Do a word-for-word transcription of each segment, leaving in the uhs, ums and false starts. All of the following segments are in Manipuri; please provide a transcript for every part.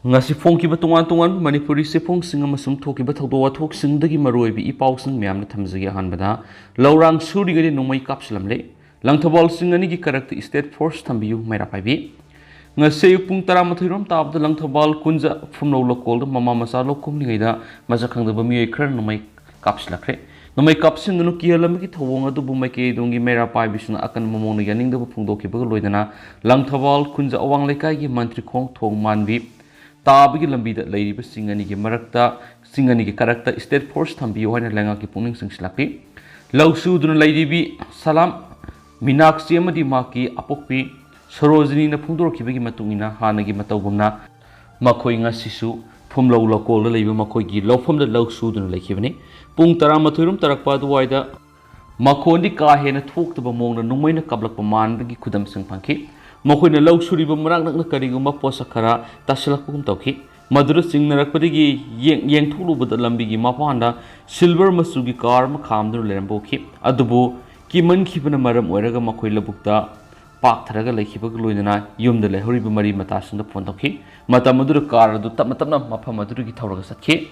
ꯉꯁꯤ ꯐꯣꯡꯈꯤꯕ ꯇꯣꯉꯥꯟ ꯇꯣꯉꯥꯟꯕ ꯃꯅꯤꯄꯨꯔꯤ ꯆꯦꯐꯣꯡꯁꯤꯡ ꯑꯃꯁꯨꯡ ꯊꯣꯛꯈꯤꯕ ꯊꯧꯗꯣꯛ ꯋꯥꯊꯣꯛꯁꯤꯡꯗꯒꯤ ꯃꯔꯨꯑꯣꯏꯕ ꯏ ꯄꯥꯎꯁꯤꯡ ꯃꯌꯥꯝꯅ ꯊꯝꯖꯒꯦ꯫ ꯑꯍꯥꯟꯕꯗ, ꯂꯧꯔꯥꯡ ꯁꯨꯔꯤꯉꯩꯗ ꯅꯣꯡꯃꯩ ꯀꯥꯞꯁꯤꯜꯂꯝꯂꯦ꯫ ꯂꯪꯊꯕꯥꯜ ꯆꯤꯡ ꯑꯅꯤꯒꯤ ꯀꯔꯛꯇ state force ꯊꯝꯕꯤꯌꯨ, ꯃꯩꯔꯥ ꯄꯥꯏꯕꯤ꯫ ꯉꯁꯤ ꯑꯌꯨꯛ ꯄꯨꯡ ꯇꯔꯥꯃꯥꯊꯣꯏ ꯔꯣꯝ ꯇꯥꯕꯗ ꯂꯪꯊꯕꯥꯜ ꯀꯨꯟꯖ ꯐꯨꯝꯂꯧ ꯂꯧꯀꯣꯜꯗ ꯃꯃꯥ ꯃꯆꯥ ꯂꯧ ꯀꯨꯝꯂꯤꯉꯩꯗ ꯃꯁꯛ ꯈꯪꯗꯕ ꯃꯤꯑꯣꯏ ꯈꯔꯅ ꯅꯣꯡꯃꯩ ꯀꯥꯞꯁꯤꯜꯂꯛꯈ꯭ꯔꯦ꯫ ꯅꯣꯡꯃꯩ ꯀꯥꯞꯁꯤꯟꯗꯨꯅ ꯀꯤꯍꯜꯂꯝꯕꯒꯤ ꯊꯧꯑꯣꯡ ꯑꯗꯨꯕꯨ ꯃꯥꯏꯀꯩꯗꯣꯡꯒꯤ ꯃꯩꯔꯥ ꯄꯥꯏꯕꯤꯁꯤꯡꯅ ꯑꯀꯟꯕ ꯃꯑꯣꯡꯗ ꯌꯥꯅꯤꯡꯗꯕ ꯐꯣꯡꯗꯣꯛꯈꯤꯕꯒ ꯂꯣꯏꯅꯅ ꯂꯪꯊꯕꯥꯜ ꯀꯨꯟꯖ ꯑꯋꯥꯡ ꯂꯩꯀꯥꯏꯒꯤ ꯃꯟꯇ꯭ꯔꯤꯈꯣꯡ ꯊꯣꯡ ꯃꯥꯟꯕꯤ ꯇꯥꯕꯒꯤ ꯂꯝꯕꯤꯗ ꯂꯩꯔꯤꯕ ꯆꯤꯡ ꯑꯅꯤꯒꯤ ꯃꯔꯛꯇ, ꯆꯤꯡ ꯑꯅꯤꯒꯤ ꯀꯔꯛꯇ state force ꯊꯝꯕꯤꯌꯨ ꯍꯥꯏꯅ ꯂꯩꯉꯥꯛꯀꯤ ꯄꯨꯛꯅꯤꯡ ꯆꯤꯡꯁꯤꯜꯂꯛꯂꯤ꯫ ꯂꯧ ꯁꯨꯗꯨꯅ ꯂꯩꯔꯤꯕꯤ ꯁꯂꯥꯝ ꯃꯤꯅꯥꯛꯁꯤ ꯑꯃꯗꯤ ꯃꯍꯥꯛꯀꯤ ꯑꯄꯣꯛꯄꯤ ꯁꯣꯔꯣꯖꯤꯅꯤꯅ ꯐꯣꯡꯗꯣꯔꯛꯈꯤꯕꯒꯤ ꯃꯇꯨꯡ ꯏꯟꯅ, ꯍꯥꯟꯅꯒꯤ ꯃꯇꯧꯒꯨꯝꯅ ꯃꯈꯣꯏ ꯉꯁꯤꯁꯨ ꯐꯨꯝꯂꯧ ꯂꯧꯀꯣꯜꯗ ꯂꯩꯕ ꯃꯈꯣꯏꯒꯤ ꯂꯧꯐꯝꯗ ꯂꯧ ꯁꯨꯗꯨꯅ ꯂꯩꯈꯤꯕꯅꯤ꯫ ꯄꯨꯡ ꯇꯔꯥꯃꯥꯊꯣꯏ ꯔꯣꯝ ꯇꯥꯔꯛꯄ ꯑꯗꯨꯋꯥꯏꯗ ꯃꯈꯣꯟꯗꯤ ꯀꯥ ꯍꯦꯟꯅ ꯊꯣꯛꯇꯕ ꯃꯑꯣꯡꯗ ꯅꯣꯡꯃꯩꯅ ꯀꯥꯞꯂꯛꯄ ꯃꯥꯟꯕꯒꯤ ꯈꯨꯗꯝꯁꯤꯡ ꯐꯪꯈꯤ꯫ ꯃꯈꯣꯏꯅ ꯂꯧ ꯁꯨꯔꯤꯕ ꯃꯅꯥꯛ ꯅꯛꯅ ꯀꯔꯤꯒꯨꯝꯕ ꯄꯣꯠꯁꯛ ꯈꯔ ꯇꯥꯁꯤꯜꯂꯛꯄꯒꯨꯝ ꯇꯧꯈꯤ꯫ ꯃꯗꯨꯗ ꯆꯤꯡꯅꯔꯛꯄꯗꯒꯤ ꯌꯦꯡ-, ꯌꯦꯡꯊꯣꯛꯂꯨꯕꯗ ꯂꯝꯕꯤꯒꯤ ꯃꯄꯥꯟꯗ silver ꯃꯆꯨꯒꯤ car ꯑꯃ ꯈꯥꯝꯗꯨꯅ ꯂꯩꯔꯝꯕ ꯎꯈꯤ꯫ ꯑꯗꯨꯕꯨ ꯀꯤꯃꯟꯈꯤꯕꯅ ꯃꯔꯝ ꯑꯣꯏꯔꯒ ꯃꯈꯣꯏ ꯂꯧꯕꯨꯛꯇ ꯄꯥꯛꯊꯔꯒ ꯂꯩꯈꯤꯕꯒ ꯂꯣꯏꯅꯅ ꯌꯨꯝꯗ ꯂꯩꯍꯧꯔꯤꯕ ꯃꯔꯤ ꯃꯇꯥꯁꯤꯡꯗ ꯐꯣꯟ ꯇꯧꯈꯤ꯫ ꯃꯇꯝ ꯑꯗꯨꯗ car ꯑꯗꯨ ꯇꯞꯅ ꯇꯞꯅ ꯃꯐꯝ ꯑꯗꯨꯗꯒꯤ ꯊꯧꯔꯒ ꯆꯠꯈꯤ꯫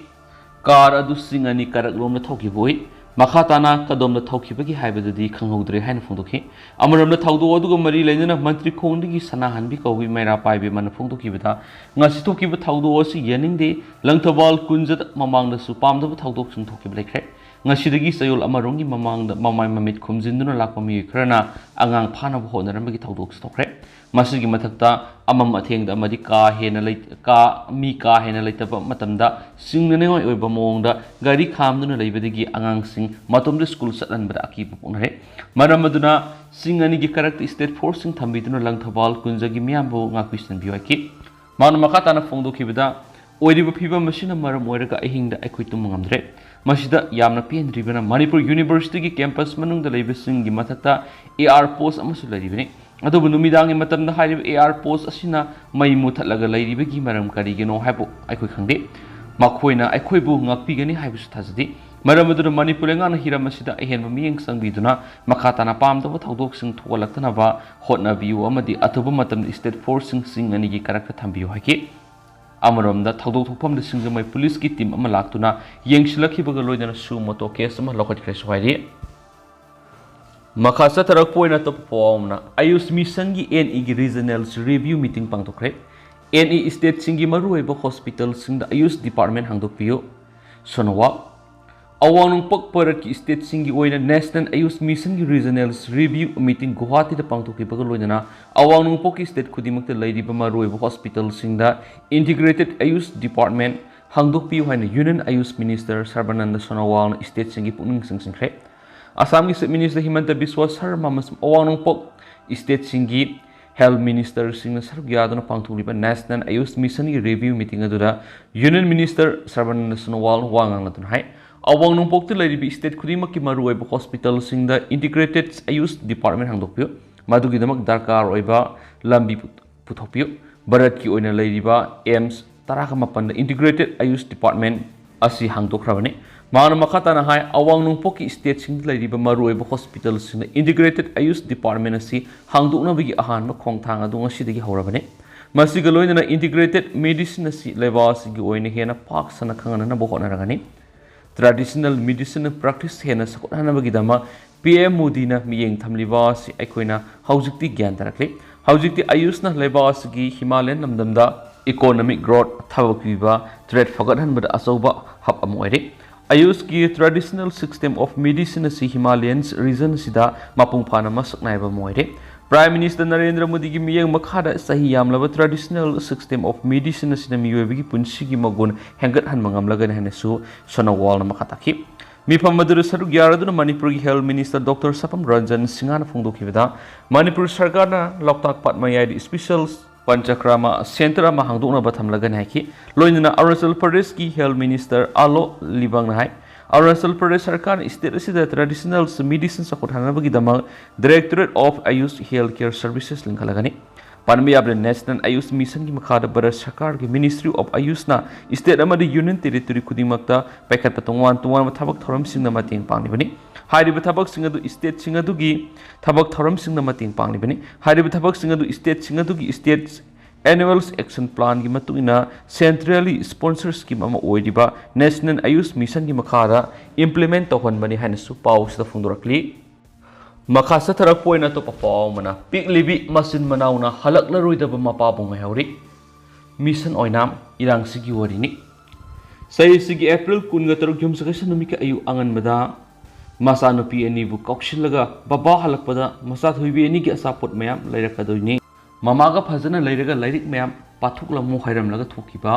Car ꯑꯗꯨ ꯆꯤꯡ ꯑꯅꯤ ꯀꯔꯛꯂꯣꯝꯗ ꯊꯧꯈꯤꯕ ꯎꯏ꯫ ꯃꯈꯥ ꯇꯥꯅ ꯀꯗꯣꯝꯗ ꯊꯧꯈꯤꯕꯒꯤ ꯍꯥꯏꯕꯗꯨꯗꯤ ꯈꯪꯍꯧꯗ꯭ꯔꯦ ꯍꯥꯏꯅ ꯐꯣꯡꯗꯣꯛꯈꯤ꯫ ꯑꯃꯔꯣꯝꯗ, ꯊꯧꯗꯣꯛ ꯑꯗꯨꯒ ꯃꯔꯤ ꯂꯩꯅꯅ ꯃꯟꯇ꯭ꯔꯤ ꯈꯣꯡꯗꯒꯤ ꯁꯅꯥꯍꯟꯕꯤ ꯀꯧꯕꯤ ꯃꯩꯔꯥ ꯄꯥꯏꯕꯤ ꯑꯃꯅ ꯐꯣꯡꯗꯣꯛꯈꯤꯕꯗ, ꯉꯁꯤ ꯊꯣꯛꯈꯤꯕ ꯊꯧꯗꯣꯛ ꯑꯁꯤ ꯌꯥꯅꯤꯡꯗꯦ꯫ ꯂꯪꯊꯕꯥꯜ ꯀꯨꯟꯖꯗ ꯃꯃꯥꯡꯗꯁꯨ ꯄꯥꯝꯗꯕ ꯊꯧꯗꯣꯛꯁꯤꯡ ꯊꯣꯛꯈꯤꯕ ꯂꯩꯈ꯭ꯔꯦ꯫ ꯉꯁꯤꯗꯒꯤ ꯆꯌꯣꯜ ꯑꯃꯔꯣꯝꯒꯤ ꯃꯃꯥꯡꯗ ꯃꯃꯥꯏ ꯃꯃꯤꯠ ꯈꯨꯝꯖꯤꯟꯗꯨꯅ ꯂꯥꯛꯄ ꯃꯤꯑꯣꯏ ꯈꯔꯅ ꯑꯉꯥꯡ ꯐꯥꯅꯕ ꯍꯣꯠꯅꯔꯝꯕꯒꯤ ꯊꯧꯗꯣꯛꯁꯨ ꯊꯣꯛꯈ꯭ꯔꯦ꯫ ꯃꯁꯤꯒꯤ ꯃꯊꯛꯇ, ꯑꯃꯝ ꯑꯊꯦꯡꯗ ꯑꯃꯗꯤ ꯀꯥ ꯍꯦꯟꯅ ꯂꯩ-, ꯀꯥ, ꯃꯤ ꯀꯥ ꯍꯦꯟꯅ ꯂꯩꯇꯕ ꯃꯇꯝꯗ ꯁꯤꯡꯅꯅꯤꯡꯉꯥꯏ ꯑꯣꯏꯕ ꯃꯑꯣꯡꯗ ꯒꯥꯔꯤ ꯈꯥꯝꯗꯨꯅ ꯂꯩꯕꯗꯒꯤ ꯑꯉꯥꯡꯁꯤꯡ ꯃꯇꯣꯝꯇ school ꯆꯠꯍꯟꯕꯗ ꯑꯀꯤꯕ ꯄꯣꯛꯅꯔꯦ꯫ ꯃꯔꯝ ꯑꯗꯨꯅ ꯆꯤꯡ ꯑꯅꯤꯒꯤ ꯀꯔꯛꯇ state force ꯁꯤꯡ ꯊꯝꯕꯤꯗꯨꯅ ꯂꯪꯊꯕꯥꯜ ꯀꯨꯟꯖꯒꯤ ꯃꯤꯌꯥꯝꯕꯨ ꯉꯥꯛꯄꯤ ꯁꯦꯟꯕꯤꯌꯨ ꯍꯥꯏꯈꯤ꯫ ꯃꯍꯥꯛꯅ ꯃꯈꯥ ꯇꯥꯅ ꯐꯣꯡꯗꯣꯛꯈꯤꯕꯗ, ꯑꯣꯏꯔꯤꯕ ꯐꯤꯕꯝ ꯑꯁꯤꯅ ꯃꯔꯝ ꯑꯣꯏꯔꯒ ꯑꯍꯤꯡꯗ ꯑꯩꯈꯣꯏ ꯇꯨꯝꯕ ꯉꯝꯗ꯭ꯔꯦ꯫ ꯃꯁꯤꯗ ꯌꯥꯝꯅ ꯄꯦꯟꯗ꯭ꯔꯤꯕꯅ ꯃꯅꯤꯄꯨꯔ University ꯒꯤ campus ꯃꯅꯨꯡꯗ ꯂꯩꯕꯁꯤꯡꯒꯤ ꯃꯊꯛꯇ AR post ꯑꯃꯁꯨ ꯂꯩꯔꯤꯕꯅꯤ꯫ ꯑꯗꯨꯕꯨ ꯅꯨꯃꯤꯗꯥꯡꯒꯤ ꯃꯇꯝꯗ ꯍꯥꯏꯔꯤꯕ AR post ꯑꯁꯤꯅ ꯃꯩ ꯃꯨꯊꯠꯂꯒ ꯂꯩꯔꯤꯕꯒꯤ ꯃꯔꯝ ꯀꯔꯤꯒꯤꯅꯣ ꯍꯥꯏꯕ ꯑꯩꯈꯣꯏ ꯈꯪꯗꯦ꯫ ꯃꯈꯣꯏꯅ ꯑꯩꯈꯣꯏꯕꯨ ꯉꯥꯛꯄꯤꯒꯅꯤ ꯍꯥꯏꯕꯁꯨ ꯊꯥꯖꯗꯦ꯫ ꯃꯔꯝ ꯑꯗꯨꯅ ꯃꯅꯤꯄꯨꯔ ꯂꯩꯉꯥꯛꯅ ꯍꯤꯔꯝ ꯑꯁꯤꯗ ꯑꯍꯦꯟꯕ ꯃꯤꯠꯌꯦꯡ ꯆꯪꯕꯤꯗꯨꯅ ꯃꯈꯥ ꯇꯥꯅ ꯄꯥꯝꯗꯕ ꯊꯧꯗꯣꯛꯁꯤꯡ ꯊꯣꯛꯍꯜꯂꯛꯇꯅꯕ ꯍꯣꯠꯅꯕꯤꯌꯨ ꯑꯃꯗꯤ ꯑꯊꯨꯕ ꯃꯇꯝꯗ state force ꯁꯤꯡ ꯆꯤꯡ ꯑꯅꯤꯒꯤ ꯀꯔꯛꯇ ꯊꯝꯕꯤꯌꯨ ꯍꯥꯏꯈꯤ꯫ ꯑꯃꯔꯣꯝꯗ ꯊꯧꯗꯣꯛ ꯊꯣꯛꯐꯝꯗ ꯁꯤꯡꯖꯃꯩ ꯄꯨꯂꯤꯁꯀꯤ ꯇꯤꯝ ꯑꯃ ꯂꯥꯛꯇꯨꯅ ꯌꯦꯡꯁꯤꯜꯂꯛꯈꯤꯕꯁꯤꯒ ꯂꯣꯏꯅꯅ suo moto case ꯑꯃ ꯂꯧꯈꯠꯈ꯭ꯔꯦꯁꯨ ꯍꯥꯏꯔꯤ꯫ ꯃꯈꯥ ꯆꯠꯊꯔꯛꯄ ꯑꯣꯏꯅ ꯑꯇꯣꯞꯄ ꯄꯥꯎ ꯑꯃꯅ, ꯑꯌꯨꯁ ꯃꯤꯁꯟꯒꯤ NE ꯒꯤ regional review meeting ꯄꯥꯡꯊꯣꯛꯈ꯭ꯔꯦ꯫ NE stateꯁꯤꯡꯒꯤ ꯃꯔꯨꯑꯣꯏꯕ hospitalꯁꯤꯡꯗ ꯑꯌꯨꯁ department ꯍꯥꯡꯗꯣꯛꯄꯤꯌꯨ꯫ ꯁꯣꯅꯣꯋꯥꯜ꯫ ꯑꯋꯥꯡ ꯅꯣꯡꯄꯣꯛ ꯚꯥꯔꯠꯀꯤ stateꯁꯤꯡꯒꯤ ꯑꯣꯏꯅ National Ayush Missionꯒꯤ regional review meeting ꯒꯨꯋꯥꯍꯥꯇꯤꯗ ꯄꯥꯡꯊꯣꯛꯈꯤꯕꯒ ꯂꯣꯏꯅꯅ ꯑꯋꯥꯡ ꯅꯣꯡꯄꯣꯛꯀꯤ state ꯈꯨꯗꯤꯡꯃꯛꯇ ꯂꯩꯔꯤꯕ ꯃꯔꯨꯑꯣꯏꯕ hospitalꯁꯤꯡꯗ integrated Ayush department ꯍꯥꯡꯗꯣꯛꯄꯤꯌꯨ ꯍꯥꯏꯅ Union Ayush Minister ꯁꯔꯕꯥꯅꯟꯗ ꯁꯣꯅꯣꯋꯥꯜꯅ stateꯁꯤꯡꯒꯤ ꯄꯨꯛꯅꯤꯡ ꯆꯤꯡꯁꯤꯟꯈ꯭ꯔꯦ꯫ ꯑꯁꯥꯝꯒꯤ Chief Minister ꯍꯤꯃꯟꯇ ꯕꯤꯁ꯭ꯋ ꯁꯔꯃ ꯑꯃꯁꯨꯡ ꯑꯋꯥꯡ ꯅꯣꯡꯄꯣꯛ stateꯁꯤꯡꯒꯤ health ministerꯁꯤꯡꯅ ꯁꯔꯨꯛ ꯌꯥꯗꯨꯅ ꯄꯥꯡꯊꯣꯛꯂꯤꯕ National Ayush Missionꯒꯤ review meeting ꯑꯗꯨꯗ Union Minister ꯁꯔꯕꯥꯅꯟꯗ ꯁꯣꯅꯣꯋꯥꯜ ꯋꯥ ꯉꯥꯡꯂꯗꯨꯅ ꯍꯥꯏ, ꯑꯋꯥꯡ ꯅꯣꯡꯄꯣꯛꯇ ꯂꯩꯔꯤꯕ state ꯈꯨꯗꯤꯡꯃꯛꯀꯤ ꯃꯔꯨꯑꯣꯏꯕ hospitalꯁꯤꯡꯗ integrated Ayush department ꯍꯥꯡꯗꯣꯛꯄꯤꯌꯨ꯫ ꯃꯗꯨꯒꯤꯗꯃꯛ ꯗꯔꯀꯥꯔ ꯑꯣꯏꯕ ꯂꯝꯕꯤ ꯄꯨꯊꯣꯛꯄꯤꯌꯨ꯫ ꯚꯥꯔꯠꯀꯤ ꯑꯣꯏꯅ ꯂꯩꯔꯤꯕ AIIMS ꯇꯔꯥꯒ ꯃꯥꯄꯟꯗ integrated Ayush department ꯑꯁꯤ ꯍꯥꯡꯗꯣꯛꯈ꯭ꯔꯕꯅꯤ꯫ ꯃꯍꯥꯛꯅ ꯃꯈꯥ ꯇꯥꯅ ꯍꯥꯏ, ꯑꯋꯥꯡ ꯅꯣꯡꯄꯣꯛꯀꯤ stateꯁꯤꯡꯗ ꯂꯩꯔꯤꯕ ꯃꯔꯨꯑꯣꯏꯕ hospitalꯁꯤꯡꯗ integrated Ayush department ꯑꯁꯤ ꯍꯥꯡꯗꯣꯛꯅꯕꯒꯤ ꯑꯍꯥꯟꯕ ꯈꯣꯡꯊꯥꯡ ꯑꯗꯨ ꯉꯁꯤꯗꯒꯤ ꯍꯧꯔꯕꯅꯤ꯫ ꯃꯁꯤꯒ ꯂꯣꯏꯅꯅ integrated medicine ꯑꯁꯤ ꯂꯩꯕꯥꯛ ꯑꯁꯤꯒꯤ ꯑꯣꯏꯅ ꯍꯦꯟꯅ ꯄꯥꯛ ꯁꯟꯅ ꯈꯪꯍꯟꯅꯕ ꯍꯣꯠꯅꯔꯒꯅꯤ꯫ Traditional medicine practice ꯍꯦꯟꯅ ꯆꯥꯎꯈꯠꯍꯟꯅꯕꯒꯤꯗꯃꯛ PM ꯃꯣꯗꯤꯅ ꯃꯤꯠꯌꯦꯡ ꯊꯝꯂꯤꯕ ꯑꯁꯤ ꯑꯩꯈꯣꯏꯅ ꯍꯧꯖꯤꯛꯇꯤ ꯒ꯭ꯌꯥꯟ ꯇꯥꯔꯛꯂꯤ꯫ ꯍꯧꯖꯤꯛꯇꯤ ꯑꯌꯨꯁꯅ ꯂꯩꯕꯥꯛ ꯑꯁꯤꯒꯤ ꯍꯤꯃꯥꯂꯌꯟ ꯂꯝꯗꯝꯗ economic growth, ꯊꯕꯛ ꯄꯤꯕ, trade ꯐꯒꯠꯍꯟꯕꯗ ꯑꯆꯧꯕ hub ꯑꯃ ꯑꯣꯏꯔꯦ꯫ ꯑꯌꯨꯁꯀꯤ traditional system of medicine ꯑꯁꯤ Himalayas region ꯑꯁꯤꯗ ꯃꯄꯨꯡ ꯐꯥꯅ ꯃꯁꯛ ꯅꯥꯏꯕ ꯑꯃ ꯑꯣꯏꯔꯦ꯫ Prime Minister ꯅꯔꯦꯟꯗ꯭ꯔ ꯃꯣꯗꯤꯒꯤ ꯃꯤꯠꯌꯦꯡ ꯃꯈꯥꯗ ꯆꯍꯤ ꯌꯥꯝꯂꯕ traditional system of medicine ꯑꯁꯤꯅ ꯃꯤꯑꯣꯏꯕꯒꯤ ꯄꯨꯟꯁꯤꯒꯤ ꯃꯒꯨꯟ ꯍꯦꯟꯒꯠꯍꯟꯕ ꯉꯝꯂꯒꯅꯤ ꯍꯥꯏꯅꯁꯨ ꯁꯣꯅꯣꯋꯥꯜꯅ ꯃꯈꯥ ꯇꯥꯈꯤ꯫ ꯃꯤꯐꯝ ꯑꯗꯨꯗ ꯁꯔꯨꯛ ꯌꯥꯔꯗꯨꯅ ꯃꯅꯤꯄꯨꯔꯒꯤ health minister Doctor ꯁꯄꯝ ꯔꯟꯖꯟ ꯁꯤꯡꯍꯅ ꯐꯣꯡꯗꯣꯛꯈꯤꯕꯗ, ꯃꯅꯤꯄꯨꯔ ꯁꯔꯀꯥꯔꯅ ꯂꯣꯛꯇꯥꯛ ꯄꯥꯠ ꯃꯌꯥꯏꯗ special ꯄꯟꯆꯀ꯭ꯔꯃ centre ꯑꯃ ꯍꯥꯡꯗꯣꯛꯅꯕ ꯊꯝꯂꯒꯅꯤ ꯍꯥꯏꯈꯤ꯫ ꯂꯣꯏꯅꯅ ꯑꯔꯨꯅꯥꯆꯜ ꯄ꯭ꯔꯗꯦꯁꯀꯤ health minister ꯑꯥꯂꯣ ꯂꯤꯕꯥꯡꯅ ꯍꯥꯏ, ꯑꯔꯨꯅꯥꯆꯜ ꯄ꯭ꯔꯗꯦꯁ ꯁꯔꯀꯥꯔꯅ state ꯑꯁꯤꯗ traditional medicine ꯆꯥꯎꯈꯠꯍꯟꯅꯕꯒꯤꯗꯃꯛ Directorate of Ayush Health Care Services ꯂꯤꯡꯈꯠꯂꯒꯅꯤ꯫ ꯄꯟꯕ ꯌꯥꯕꯗ National Ayush Missionꯒꯤ ꯃꯈꯥꯗ ꯚꯥꯔꯠ ꯁꯔꯀꯥꯔꯒꯤ Ministry of Ayushꯅ state ꯑꯃꯗꯤ union territory ꯈꯨꯗꯤꯡꯃꯛꯇ ꯄꯥꯏꯈꯠꯄ ꯇꯣꯉꯥꯟ ꯇꯣꯉꯥꯟꯕ ꯊꯕꯛ ꯊꯧꯔꯝꯁꯤꯡꯗ ꯃꯇꯦꯡ ꯄꯥꯡꯂꯤꯕꯅꯤ꯫ ꯍꯥꯏꯔꯤꯕ ꯊꯕꯛꯁꯤꯡ ꯑꯗꯨ stateꯁꯤꯡ ꯑꯗꯨꯒꯤ ꯊꯕꯛ ꯊꯧꯔꯝꯁꯤꯡꯗ ꯃꯇꯦꯡ ꯄꯥꯡꯂꯤꯕꯅꯤ꯫ ꯍꯥꯏꯔꯤꯕ ꯊꯕꯛꯁꯤꯡ ꯑꯗꯨ stateꯁꯤꯡ ꯑꯗꯨꯒꯤ state Annual Action Plan ꯒꯤ ꯃꯇꯨꯡ ꯏꯟꯅ centrally sponsored scheme ꯑꯃ ꯑꯣꯏꯔꯤꯕ National AYUSH Mission ꯒꯤ ꯃꯈꯥꯗ implement ꯇꯧꯍꯟꯕꯅꯤ ꯍꯥꯏꯅꯁꯨ ꯄꯥꯎꯁꯤꯗ ꯐꯣꯡꯗꯣꯔꯛꯂꯤ꯫ ꯃꯈꯥ ꯆꯠꯊꯔꯛꯄ ꯑꯣꯏꯅ ꯑꯇꯣꯞꯄ ꯄꯥꯎ ꯑꯃꯅ, ꯄꯤꯛꯂꯤꯕꯤ ꯃꯆꯤꯟ ꯃꯅꯥꯎꯅ ꯍꯜꯂꯛꯂꯔꯣꯏꯗꯕ ꯃꯄꯥꯕꯨ ꯉꯥꯏꯍꯧꯔꯤ꯫ ꯃꯤꯁꯟ ꯑꯣꯏꯅ ꯏꯔꯥꯡꯁꯤꯒꯤ ꯋꯥꯔꯤꯅꯤ꯫ ꯆꯍꯤꯁꯤꯒꯤ April ꯀꯨꯟꯒ ꯇꯔꯨꯛ ꯌꯨꯝꯁꯀꯩꯁ ꯅꯨꯃꯤꯠꯀꯤ ꯑꯌꯨꯛ ꯑꯉꯟꯕꯗ ꯃꯆꯥꯅꯨꯄꯤ ꯑꯅꯤꯕꯨ ꯀꯧꯁꯤꯜꯂꯒ ꯕꯕꯥ ꯍꯜꯂꯛꯄꯗ ꯃꯆꯥ ꯊꯣꯏꯕꯤ ꯑꯅꯤꯒꯤ ꯑꯆꯥꯄꯣꯠ ꯃꯌꯥꯝ ꯂꯩꯔꯛꯀꯗꯣꯏꯅꯤ꯫ ꯃꯃꯥꯒ ꯐꯖꯅ ꯂꯩꯔꯒ ꯂꯥꯏꯔꯤꯛ ꯃꯌꯥꯝ ꯄꯥꯊꯣꯛꯂꯝꯃꯨ ꯍꯥꯏꯔꯝꯂꯒ ꯊꯣꯛꯈꯤꯕ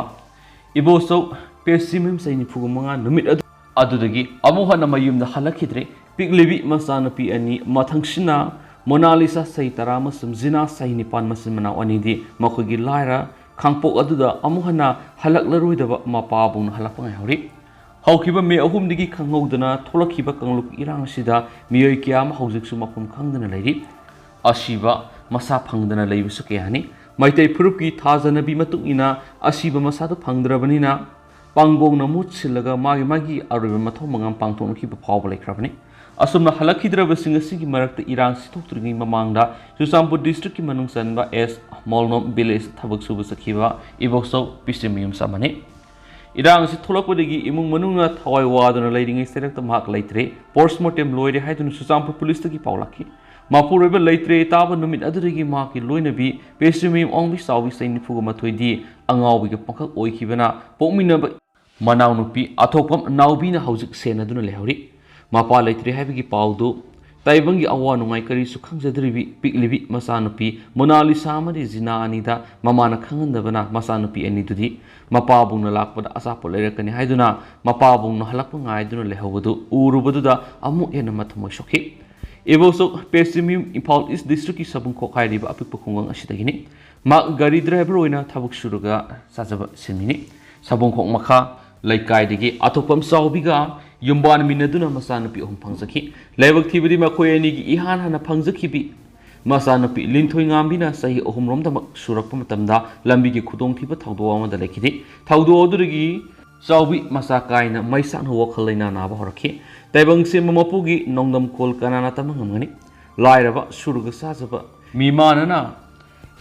ꯏꯕꯣꯆꯧ ꯄꯦꯁꯤꯃꯌꯨꯝ ꯆꯍꯤ ꯅꯤꯐꯨꯒ ꯃꯉꯥ ꯅꯨꯃꯤꯠ ꯑꯗꯨ, ꯑꯗꯨꯗꯒꯤ ꯑꯃꯨꯛ ꯍꯟꯅ ꯃꯌꯨꯝꯗ ꯍꯜꯂꯛꯈꯤꯗ꯭ꯔꯦ꯫ ꯄꯤꯛꯂꯤꯕꯤ ꯃꯆꯥꯅꯨꯄꯤ ꯑꯅꯤ, ꯃꯊꯪꯁꯤꯅ ꯃꯣꯅꯥꯂꯤꯁꯥ ꯆꯍꯤ ꯇꯔꯥ ꯑꯃꯁꯨꯡ ꯖꯤꯅꯥ ꯆꯍꯤ ꯅꯤꯄꯥꯟ, ꯃꯆꯤꯟ ꯃꯅꯥꯎ ꯑꯅꯤꯗꯤ ꯃꯈꯣꯏꯒꯤ ꯂꯥꯏꯔ ꯈꯥꯡꯄꯣꯛ ꯑꯗꯨꯗ ꯑꯃꯨꯛ ꯍꯟꯅ ꯍꯜꯂꯛꯂꯔꯣꯏꯗꯕ ꯃꯄꯥꯕꯨꯡꯅ ꯍꯜꯂꯛꯄ ꯉꯥꯏꯍꯧꯔꯤ꯫ ꯍꯧꯈꯤꯕ ꯃꯦ ꯑꯍꯨꯝꯗꯒꯤ ꯈꯪꯍꯧꯗꯅ ꯊꯣꯛꯂꯛꯈꯤꯕ ꯀꯥꯡꯂꯨꯞ ꯏꯔꯥꯡ ꯑꯁꯤꯗ ꯃꯤꯑꯣꯏ ꯀꯌꯥ ꯑꯃ ꯍꯧꯖꯤꯛꯁꯨ ꯃꯐꯝ ꯈꯪꯗꯅ ꯂꯩꯔꯤ꯫ ꯑꯁꯤꯕ ꯃꯁꯥ ꯐꯪꯗꯅ ꯂꯩꯕꯁꯨ ꯀꯌꯥꯅꯤ꯫ ꯃꯩꯇꯩ ꯐꯨꯔꯨꯞꯀꯤ ꯊꯥꯖꯅꯕꯤ ꯃꯇꯨꯡ ꯏꯟꯅ ꯑꯁꯤꯕ ꯃꯁꯥꯗꯨ ꯐꯪꯗ꯭ꯔꯕꯅꯤꯅ ꯄꯥꯡꯒꯣꯡꯅ ꯃꯍꯨꯠ ꯁꯤꯜꯂꯒ ꯃꯥꯒꯤ ꯃꯥꯒꯤ ꯑꯔꯣꯏꯕ ꯃꯊꯧ ꯃꯉꯝ ꯄꯥꯡꯊꯣꯛꯅꯈꯤꯕ ꯐꯥꯎꯕ ꯂꯩꯈ꯭ꯔꯕꯅꯤ꯫ ꯑꯁꯨꯝꯅ ꯍꯜꯂꯛꯈꯤꯗ꯭ꯔꯕꯁꯤꯡ ꯑꯁꯤꯒꯤ ꯃꯔꯛꯇ ꯏꯔꯥꯡꯁꯤ ꯊꯣꯛꯇ꯭ꯔꯤꯉꯩ ꯃꯃꯥꯡꯗ ꯆꯨꯔꯆꯥꯟꯄꯨꯔ district ꯀꯤ ꯃꯅꯨꯡ ꯆꯟꯕ ꯑꯦꯁ ꯃꯣꯜꯅꯣꯝ village ꯊꯕꯛ ꯁꯨꯕ ꯆꯠꯈꯤꯕ ꯏꯕꯣꯛꯆꯧ ꯄꯤꯁꯤꯃꯌꯨꯝ ꯆꯞ ꯃꯥꯟꯅꯩ꯫ ꯏꯔꯥꯡ ꯑꯁꯤ ꯊꯣꯛꯂꯛꯄꯗꯒꯤ ꯏꯃꯨꯡ ꯃꯅꯨꯡꯅ ꯊꯋꯥꯏ ꯋꯥꯗꯨꯅ ꯂꯩꯔꯤꯉꯩ ꯆꯩꯔꯛꯇ ꯃꯍꯥꯛ ꯂꯩꯇ꯭ꯔꯦ꯫ Post mortem ꯂꯣꯏꯔꯦ ꯍꯥꯏꯗꯨꯅ ꯆꯨꯔꯆꯥꯟꯄꯨꯔ ꯄꯨꯂꯤꯁꯇꯒꯤ ꯄꯥꯎ ꯂꯥꯛꯈꯤ꯫ ꯃꯄꯨꯔꯣꯏꯕ ꯂꯩꯇ꯭ꯔꯦ ꯇꯥꯕ ꯅꯨꯃꯤꯠ ꯑꯗꯨꯗꯒꯤ ꯃꯍꯥꯛꯀꯤ ꯂꯣꯏꯅꯕꯤ ꯄꯦꯁꯤꯃꯌꯨꯝ ꯑꯣꯡꯕꯤ ꯆꯥꯎꯕꯤ ꯆꯍꯤ ꯅꯤꯐꯨꯒ ꯃꯥꯊꯣꯏꯗꯤ ꯑꯉꯥꯎꯕꯤꯒꯤ ꯄꯥꯡꯈꯛ ꯑꯣꯏꯈꯤꯕꯅ ꯄꯣꯛꯃꯤꯟꯅꯕ ꯃꯅꯥꯎꯅꯨꯄꯤ ꯑꯊꯣꯛꯄꯝ ꯅꯥꯎꯕꯤꯅ ꯍꯧꯖꯤꯛ ꯁꯦꯟꯅꯗꯨꯅ ꯂꯩꯍꯧꯔꯤ꯫ ꯃꯄꯥ ꯂꯩꯇ꯭ꯔꯦ ꯍꯥꯏꯕꯒꯤ ꯄꯥꯎꯗꯨ ꯇꯥꯏꯕꯪꯒꯤ ꯑꯋꯥ ꯅꯨꯡꯉꯥꯏ ꯀꯔꯤꯁꯨ ꯈꯪꯖꯗ꯭ꯔꯤꯕꯤ ꯄꯤꯛꯂꯤꯕꯤ ꯃꯆꯥꯅꯨꯄꯤ ꯃꯣꯅꯥꯂꯤꯁꯥ ꯑꯃꯗꯤ ꯖꯤꯅꯥ ꯑꯅꯤꯗ ꯃꯃꯥꯅ ꯈꯪꯍꯟꯗꯕꯅ ꯃꯆꯥꯅꯨꯄꯤ ꯑꯅꯤꯗꯨꯗꯤ ꯃꯄꯥꯕꯨꯡꯅ ꯂꯥꯛꯄꯗ ꯑꯆꯥꯄꯣꯠ ꯂꯩꯔꯛꯀꯅꯤ ꯍꯥꯏꯗꯨꯅ ꯃꯄꯥꯕꯨꯡꯅ ꯍꯜꯂꯛꯄ ꯉꯥꯏꯗꯨꯅ ꯂꯩꯍꯧꯕꯗꯨ ꯎꯔꯨꯕꯗꯨꯗ ꯑꯃꯨꯛ ꯍꯦꯟꯅ ꯃꯊꯃꯣꯏ ꯁꯣꯛꯈꯤ꯫ ꯏꯕꯣꯆꯧ ꯄꯦꯁꯤꯃꯌꯨꯝ ꯏꯝꯐꯥꯜ East district ꯀꯤ ꯁꯕꯨꯡꯈꯣꯛ ꯍꯥꯏꯔꯤꯕ ꯑꯄꯤꯛꯄ ꯈꯨꯡꯒꯪ ꯑꯁꯤꯗꯒꯤꯅꯤ꯫ ꯃꯍꯥꯛ ꯒꯥꯔꯤ driver ꯑꯣꯏꯅ ꯊꯕꯛ ꯁꯨꯔꯒ ꯆꯥꯖꯕ ꯁꯤꯟꯃꯤꯅꯤ꯫ ꯁꯕꯣꯡꯈꯣꯛ ꯃꯈꯥ ꯂꯩꯀꯥꯏꯗꯒꯤ ꯑꯊꯣꯛꯄꯝ ꯆꯥꯎꯕꯤꯒ ꯌꯨꯝꯕꯥꯟꯃꯤꯟꯅꯗꯨꯅ ꯃꯆꯥꯅꯨꯄꯤ ꯑꯍꯨꯝ ꯐꯪꯖꯈꯤ꯫ ꯂꯥꯏꯕꯛ ꯊꯤꯕꯗꯤ ꯃꯈꯣꯏ ꯑꯅꯤꯒꯤ ꯏꯍꯥꯟ ꯍꯥꯟꯅ ꯐꯪꯖꯈꯤꯕꯤ ꯃꯆꯥꯅꯨꯄꯤ ꯂꯤꯟꯊꯣꯏꯉꯥꯝꯕꯤꯅ ꯆꯍꯤ ꯑꯍꯨꯝꯔꯣꯝꯗꯃꯛ ꯁꯨꯔꯛꯄ ꯃꯇꯝꯗ ꯂꯝꯕꯤꯒꯤ ꯈꯨꯗꯣꯡꯊꯤꯕ ꯊꯧꯗꯣꯛ ꯑꯃꯗ ꯂꯩꯈꯤꯗꯦ꯫ ꯊꯧꯗꯣꯛ ꯑꯗꯨꯗꯒꯤ ꯆꯥꯎꯕꯤ ꯃꯆꯥ ꯀꯥꯏꯅ ꯃꯩꯁꯥꯠꯅ ꯋꯥꯈꯜ ꯂꯩꯅꯥ ꯅꯥꯕ ꯍꯧꯔꯛꯈꯤ꯫ ꯇꯥꯏꯕꯪ ꯁꯦꯝꯕ ꯃꯄꯨꯒꯤ ꯅꯣꯡꯗꯝ ꯀꯣꯜ ꯀꯅꯥꯅ ꯇꯝꯕ ꯉꯝꯒꯅꯤ? ꯂꯥꯏꯔꯕ, ꯁꯨꯔꯒ ꯆꯥꯖꯕ ꯃꯤꯃꯥꯟꯅꯅ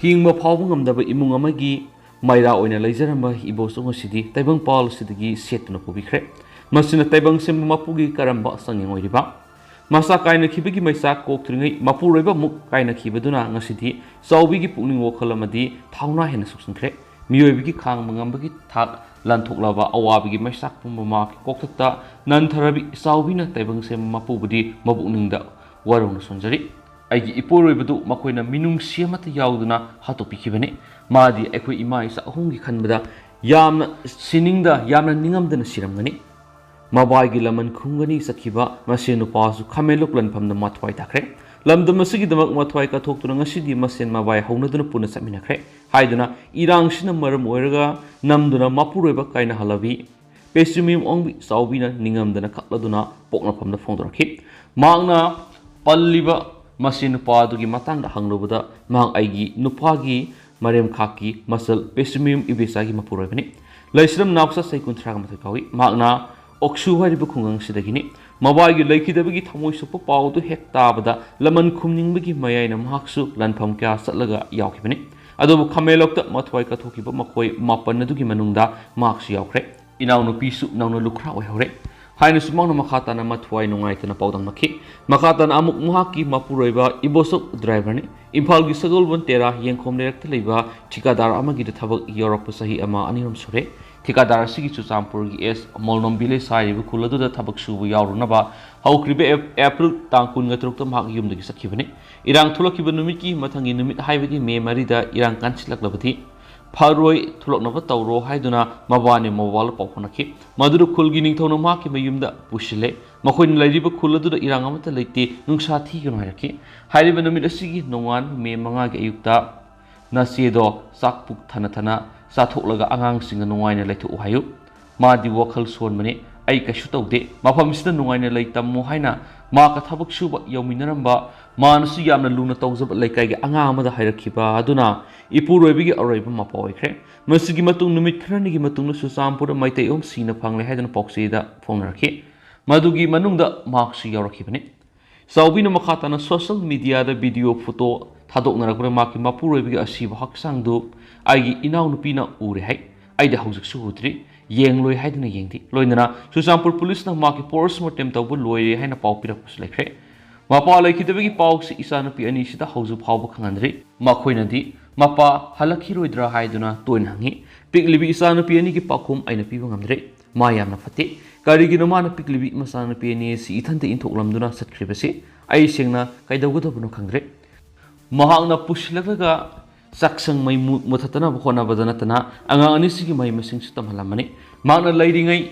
ꯍꯤꯡꯕ ꯐꯥꯎꯕ ꯉꯝꯗꯕ ꯏꯃꯨꯡ ꯑꯃꯒꯤ ꯃꯩꯔꯥ ꯑꯣꯏꯅ ꯂꯩꯖꯔꯝꯕ ꯏꯕꯣꯆꯧ ꯑꯁꯤꯗꯤ ꯇꯥꯏꯕꯪꯄꯥꯜ ꯑꯁꯤꯗꯒꯤ ꯁꯦꯠꯇꯨꯅ ꯄꯨꯕꯤꯈ꯭ꯔꯦ꯫ ꯃꯁꯤꯅ ꯇꯥꯏꯕꯪ ꯁꯦꯝꯕ ꯃꯄꯨꯒꯤ ꯀꯔꯝꯕ ꯆꯥꯡꯌꯦꯡ ꯑꯣꯏꯔꯤꯕ? ꯃꯆꯥ ꯀꯥꯏꯅꯈꯤꯕꯒꯤ ꯃꯩꯆꯥꯛ ꯀꯣꯛꯇ꯭ꯔꯤꯉꯩ ꯃꯄꯨꯔꯣꯏꯕ ꯑꯃꯨꯛ ꯀꯥꯏꯅꯈꯤꯕꯗꯨꯅ ꯉꯁꯤꯗꯤ ꯆꯥꯎꯕꯤꯒꯤ ꯄꯨꯛꯅꯤꯡ ꯋꯥꯈꯜ ꯑꯃꯗꯤ ꯊꯧꯅꯥ ꯍꯦꯟꯅ ꯁꯣꯛꯆꯤꯟꯈ꯭ꯔꯦ꯫ ꯃꯤꯑꯣꯏꯕꯒꯤ ꯈꯥꯡꯕ ꯉꯝꯕꯒꯤ ꯊꯥꯛ ꯂꯥꯟꯊꯣꯛꯂꯕ ꯑꯋꯥꯕꯒꯤ ꯃꯩꯆꯥꯛ ꯄꯨꯝꯕ ꯃꯍꯥꯛꯀꯤ ꯀꯣꯛꯊꯛꯇ ꯅꯟꯊꯔꯕꯤ ꯏꯆꯥꯎꯕꯤꯅ ꯇꯥꯏꯕꯪ ꯁꯦꯝꯕ ꯃꯄꯨꯕꯨꯗꯤ ꯃꯕꯨꯛꯅꯤꯡꯗ ꯋꯥꯔꯧꯅ ꯁꯣꯟꯖꯔꯤ꯫ ꯑꯩꯒꯤ ꯏꯄꯨꯔꯣꯏꯕꯗꯨ ꯃꯈꯣꯏꯅ ꯃꯤꯅꯨꯡꯁꯤ ꯑꯃꯠꯇ ꯌꯥꯎꯗꯅ ꯍꯥꯠꯇꯣꯛꯄꯤꯈꯤꯕꯅꯤ꯫ ꯃꯥꯗꯤ ꯑꯩꯈꯣꯏ ꯏꯃꯥ ꯏꯆꯥ ꯑꯍꯨꯝꯒꯤ ꯈꯟꯕꯗ ꯌꯥꯝꯅ ꯁꯤꯅꯤꯡꯗ, ꯌꯥꯝꯅ ꯅꯤꯡꯉꯝꯗꯅ ꯁꯤꯔꯝꯒꯅꯤ꯫ ꯃꯕꯥꯏꯒꯤ ꯂꯃꯟ ꯈꯨꯝꯒꯅꯤ ꯆꯠꯈꯤꯕ ꯃꯁꯦꯟ ꯅꯨꯄꯥꯁꯨ ꯈꯥꯃꯦꯟꯂꯣꯛ ꯂꯟꯐꯝꯗ ꯃꯊ꯭ꯋꯥꯏ ꯇꯥꯈ꯭ꯔꯦ꯫ ꯂꯝꯗꯝ ꯑꯁꯤꯒꯤꯗꯃꯛ ꯃꯊ꯭ꯋꯥꯏ ꯀꯠꯊꯣꯛꯇꯨꯅ ꯉꯁꯤꯗꯤ ꯃꯁꯦꯟ ꯃꯕꯥꯏ ꯍꯧꯅꯗꯨꯅ ꯄꯨꯟꯅ ꯆꯠꯃꯤꯟꯅꯈ꯭ꯔꯦ ꯍꯥꯏꯗꯨꯅ ꯏꯔꯥꯡꯁꯤꯅ ꯃꯔꯝ ꯑꯣꯏꯔꯒ ꯅꯝꯗꯨꯅ ꯃꯄꯨꯔꯣꯏꯕ ꯀꯥꯏꯅꯍꯜꯂꯕꯤ ꯄꯦꯁꯨꯃꯤꯌꯨꯝ ꯑꯣꯡꯕꯤ ꯆꯥꯎꯕꯤꯅ ꯅꯤꯡꯉꯝꯗꯅ ꯀꯞꯂꯗꯨꯅ ꯄꯣꯛꯅꯐꯝꯗ ꯐꯣꯡꯗꯣꯔꯛꯈꯤ꯫ ꯃꯍꯥꯛꯅ ꯄꯜꯂꯤꯕ ꯃꯁꯤ ꯅꯨꯄꯥ ꯑꯗꯨꯒꯤ ꯃꯇꯥꯡꯗ ꯍꯪꯂꯨꯕꯗ ꯃꯍꯥꯛ ꯑꯩꯒꯤ ꯅꯨꯄꯥꯒꯤ ꯃꯔꯦꯝꯈꯥꯛꯀꯤ ꯃꯆꯜ ꯄꯦꯁꯨꯃꯤꯌꯨꯝ ꯏꯕꯦꯆꯥꯒꯤ ꯃꯄꯨꯔꯣꯏꯕꯅꯤ꯫ ꯂꯩꯁꯤꯔꯝ ꯅꯥꯎꯆꯥ ꯆꯍꯤ ꯀꯨꯟꯊ꯭ꯔꯥꯒ ꯃꯥꯊꯣꯏ ꯀꯥꯎꯏ꯫ ꯃꯍꯥꯛꯅ ꯑꯣꯛꯁꯨ ꯍꯥꯏꯔꯤꯕ ꯈꯨꯡꯒꯪꯁꯤꯗꯒꯤꯅꯤ꯫ ꯃꯕꯥꯏꯒꯤ ꯂꯩꯈꯤꯗꯕꯒꯤ ꯊꯃꯣꯏ ꯁꯣꯛꯄ ꯄꯥꯎ ꯑꯗꯨ ꯍꯦꯛ ꯇꯥꯕꯗ ꯂꯃꯟ ꯈꯨꯝꯅꯤꯡꯕꯒꯤ ꯃꯌꯥꯏꯅ ꯃꯍꯥꯛꯁꯨ ꯂꯥꯟꯐꯝ ꯀꯌꯥ ꯆꯠꯂꯒ ꯌꯥꯎꯈꯤꯕꯅꯤ꯫ ꯑꯗꯨꯕꯨ ꯈꯥꯃꯦꯟꯂꯣꯛꯇ ꯃꯊ꯭ꯋꯥꯏ ꯀꯠꯊꯣꯛꯈꯤꯕ ꯃꯈꯣꯏ ꯃꯥꯄꯟ ꯑꯗꯨꯒꯤ ꯃꯅꯨꯡꯗ ꯃꯍꯥꯛꯁꯨ ꯌꯥꯎꯈ꯭ꯔꯦ꯫ ꯏꯅꯥꯎꯅꯨꯄꯤꯁꯨ ꯅꯧꯅ ꯂꯨꯈ꯭ꯔꯥ ꯑꯣꯏꯍꯧꯔꯦ ꯍꯥꯏꯅꯁꯨ ꯃꯍꯥꯛꯅ ꯃꯈꯥ ꯇꯥꯅ ꯃꯊ꯭ꯋꯥꯏ ꯅꯨꯡꯉꯥꯏꯇꯅ ꯄꯥꯎꯗꯝꯂꯛꯈꯤ꯫ ꯃꯈꯥ ꯇꯥꯅ ꯑꯃꯨꯛ ꯃꯍꯥꯛꯀꯤ ꯃꯄꯨꯔꯣꯏꯕ ꯏꯕꯣꯆꯧ ꯗ꯭ꯔꯥꯏꯚꯔꯅꯤ꯫ ꯏꯝꯐꯥꯜꯒꯤ ꯁꯒꯣꯜꯕꯟ ꯇꯦꯔꯥ ꯌꯦꯡꯈꯣꯝ ꯂꯩꯔꯛꯇ ꯂꯩꯕ ꯊꯤꯀꯥꯗꯥꯔ ꯑꯃꯒꯤꯗ ꯊꯕꯛ ꯌꯧꯔꯛꯄ ꯆꯍꯤ ꯑꯃ ꯑꯅꯤ ꯑꯍꯨꯝ ꯁꯨꯔꯦ꯫ ꯊꯤꯀꯥꯗꯥꯔ ꯑꯁꯤꯒꯤ ꯆꯨꯔꯆꯥꯟꯄꯨꯔꯒꯤ ꯑꯦꯁ ꯃꯣꯜꯅꯣꯝ ꯚꯤꯂꯦꯖ ꯍꯥꯏꯔꯤꯕ ꯈꯨꯜ ꯑꯗꯨꯗ ꯊꯕꯛ ꯁꯨꯕ ꯌꯥꯎꯔꯨꯅꯕ ꯍꯧꯈ꯭ꯔꯤꯕ ꯑꯦꯞ-, ꯑꯦꯄ꯭ꯔꯤꯜ ꯇꯥꯡ ꯀꯨꯟꯒ ꯇꯔꯨꯛꯇ ꯃꯍꯥꯛ ꯌꯨꯝꯗꯒꯤ ꯆꯠꯈꯤꯕꯅꯤ꯫ ꯏꯔꯥꯡ ꯊꯣꯛꯂꯛꯈꯤꯕ ꯅꯨꯃꯤꯠꯀꯤ ꯃꯊꯪꯒꯤ ꯅꯨꯃꯤꯠ ꯍꯥꯏꯕꯗꯤ ꯃꯦ ꯃꯔꯤꯗ ꯏꯔꯥꯡ ꯀꯟꯁꯤꯜꯂꯛꯂꯕꯗꯤ ꯐꯔꯣꯏ, ꯊꯣꯛꯂꯛꯅꯕ ꯇꯧꯔꯣ ꯍꯥꯏꯗꯨꯅ ꯃꯕꯥꯅꯤ ꯃꯣꯕꯥꯏꯜꯗ ꯄꯥꯎ ꯐꯥꯎꯅꯈꯤ꯫ ꯃꯗꯨꯗ ꯈꯨꯜꯒꯤ ꯅꯤꯡꯊꯧꯅ ꯃꯍꯥꯛꯀꯤ ꯃꯌꯨꯝꯗ ꯄꯨꯁꯤꯜꯂꯦ꯫ ꯃꯈꯣꯏꯅ ꯂꯩꯔꯤꯕ ꯈꯨꯜ ꯑꯗꯨꯗ ꯏꯔꯥꯡ ꯑꯃꯠꯇ ꯂꯩꯇꯦ, ꯅꯨꯡꯁꯥ ꯊꯤꯒꯅꯨ ꯍꯥꯏꯔꯛꯈꯤ꯫ ꯍꯥꯏꯔꯤꯕ ꯅꯨꯃꯤꯠ ꯑꯁꯤꯒꯤ ꯅꯣꯡꯉꯥꯟꯕ ꯃꯦ ꯃꯉꯥꯒꯤ ꯑꯌꯨꯛꯇ ꯅꯆꯦꯗꯣ ꯆꯥꯛ ꯄꯨꯛ ꯊꯟꯅ ꯊꯟꯅ ꯆꯥꯊꯣꯛꯂꯒ ꯑꯉꯥꯡꯁꯤꯡꯒ ꯅꯨꯡꯉꯥꯏꯅ ꯂꯩꯊꯣꯛꯎ ꯍꯥꯏꯌꯨ꯫ ꯃꯥꯗꯤ ꯋꯥꯈꯜ ꯁꯣꯟꯕꯅꯤ, ꯑꯩ ꯀꯩꯁꯨ ꯇꯧꯗꯦ, ꯃꯐꯝꯁꯤꯗ ꯅꯨꯡꯉꯥꯏꯅ ꯂꯩ ꯇꯝꯃꯨ ꯍꯥꯏꯅ ꯃꯍꯥꯛꯀ ꯊꯕꯛ ꯁꯨꯕ ꯌꯧꯃꯤꯟꯅꯔꯝꯕ, ꯃꯥꯅꯁꯨ ꯌꯥꯝꯅ ꯂꯨꯅ ꯇꯧꯖꯕ ꯂꯩꯀꯥꯏꯒꯤ ꯑꯉꯥꯡ ꯑꯃꯗ ꯍꯥꯏꯔꯛꯈꯤꯕ ꯑꯗꯨꯅ ꯏꯄꯨꯔꯣꯏꯕꯒꯤ ꯑꯔꯣꯏꯕ ꯃꯄꯥ ꯑꯣꯏꯈ꯭ꯔꯦ꯫ ꯃꯁꯤꯒꯤ ꯃꯇꯨꯡ ꯅꯨꯃꯤꯠ ꯈꯔꯅꯤꯒꯤ ꯃꯇꯨꯡꯗ ꯆꯨꯔꯆꯥꯟꯄꯨꯔꯗ ꯃꯩꯇꯩ ꯑꯍꯨꯝ ꯁꯤꯅ ꯐꯪꯂꯦ ꯍꯥꯏꯗꯨꯅ ꯄꯥꯎꯆꯦꯗ ꯐꯣꯡꯅꯔꯛꯈꯤ꯫ ꯃꯗꯨꯒꯤ ꯃꯅꯨꯡꯗ ꯃꯍꯥꯛꯁꯨ ꯌꯥꯎꯔꯛꯈꯤꯕꯅꯤ꯫ ꯆꯥꯎꯕꯤꯅ ꯃꯈꯥ ꯇꯥꯅ ꯁꯣꯁꯤꯌꯦꯜ ꯃꯤꯗꯤꯌꯥꯗ ꯚꯤꯗꯤꯑꯣ, ꯐꯣꯇꯣ ꯊꯥꯗꯣꯛꯅꯔꯛꯄꯗ ꯃꯍꯥꯛꯀꯤ ꯃꯄꯨꯔꯣꯏꯕꯒꯤ ꯑꯁꯤꯕ ꯍꯛꯆꯥꯡꯗꯨ ꯑꯩꯒꯤ ꯏꯅꯥꯎꯅꯨꯄꯤꯅ ꯎꯔꯦ ꯍꯥꯏ꯫ ꯑꯩꯗꯤ ꯍꯧꯖꯤꯛꯁꯨ ꯎꯗ꯭ꯔꯤ, ꯌꯦꯡꯂꯣꯏ ꯍꯥꯏꯗꯨꯅ ꯌꯦꯡꯗꯦ꯫ ꯂꯣꯏꯅꯅ ꯆꯨꯔꯆꯥꯟꯄꯨꯔ ꯄꯨꯂꯤꯁꯅ ꯃꯍꯥꯛꯀꯤ ꯄꯣꯁꯃꯣꯔꯇꯦꯝ ꯇꯧꯕ ꯂꯣꯏꯔꯦ ꯍꯥꯏꯅ ꯄꯥꯎ ꯄꯤꯔꯛꯄꯁꯨ ꯂꯩꯈ꯭ꯔꯦ꯫ ꯃꯄꯥ ꯂꯩꯈꯤꯗꯕꯒꯤ ꯄꯥꯎꯁꯤ ꯏꯆꯥꯅꯨꯄꯤ ꯑꯅꯤꯁꯤꯗ ꯍꯧꯖꯤꯛ ꯐꯥꯎꯕ ꯈꯪꯍꯟꯗ꯭ꯔꯤ꯫ ꯃꯈꯣꯏꯅꯗꯤ ꯃꯄꯥ ꯍꯜꯂꯛꯈꯤꯔꯣꯏꯗ꯭ꯔꯥ ꯍꯥꯏꯗꯨꯅ ꯇꯣꯏꯅ ꯍꯪꯉꯤ꯫ ꯄꯤꯛꯂꯤꯕꯤ ꯏꯆꯥꯅꯨꯄꯤ ꯑꯅꯤꯒꯤ ꯄꯥꯎꯈꯨꯝ ꯑꯩꯅ ꯄꯤꯕ ꯉꯝꯗ꯭ꯔꯦ꯫ ꯃꯥ ꯌꯥꯝꯅ ꯐꯠꯇꯦ꯫ ꯀꯔꯤꯒꯤꯅꯣ ꯃꯥꯅ ꯄꯤꯛꯂꯤꯕꯤ ꯃꯆꯥꯅꯨꯄꯤ ꯑꯅꯤ ꯑꯁꯤ ꯏꯊꯟꯇ ꯏꯟꯊꯣꯛꯂꯝꯗꯨꯅ ꯆꯠꯈ꯭ꯔꯤꯕꯁꯤ? ꯑꯩ ꯁꯦꯡꯅ ꯀꯩꯗꯧꯒꯗꯕꯅꯣ ꯈꯪꯗ꯭ꯔꯦ꯫ ꯃꯍꯥꯛꯅ ꯄꯨꯁꯤꯜꯂꯛꯂꯒ ꯆꯥꯛꯁꯪ ꯃꯩ ꯃꯨ-, ꯃꯨꯊꯠꯇꯅꯕ ꯍꯣꯠꯅꯕꯗ ꯅꯠꯇꯅ ꯑꯉꯥꯡ ꯑꯅꯤꯁꯤꯒꯤ ꯃꯍꯩ ꯃꯁꯤꯡꯁꯨ ꯇꯝꯍꯜꯂꯝꯕꯅꯤ꯫ ꯃꯍꯥꯛꯅ ꯂꯩꯔꯤꯉꯩ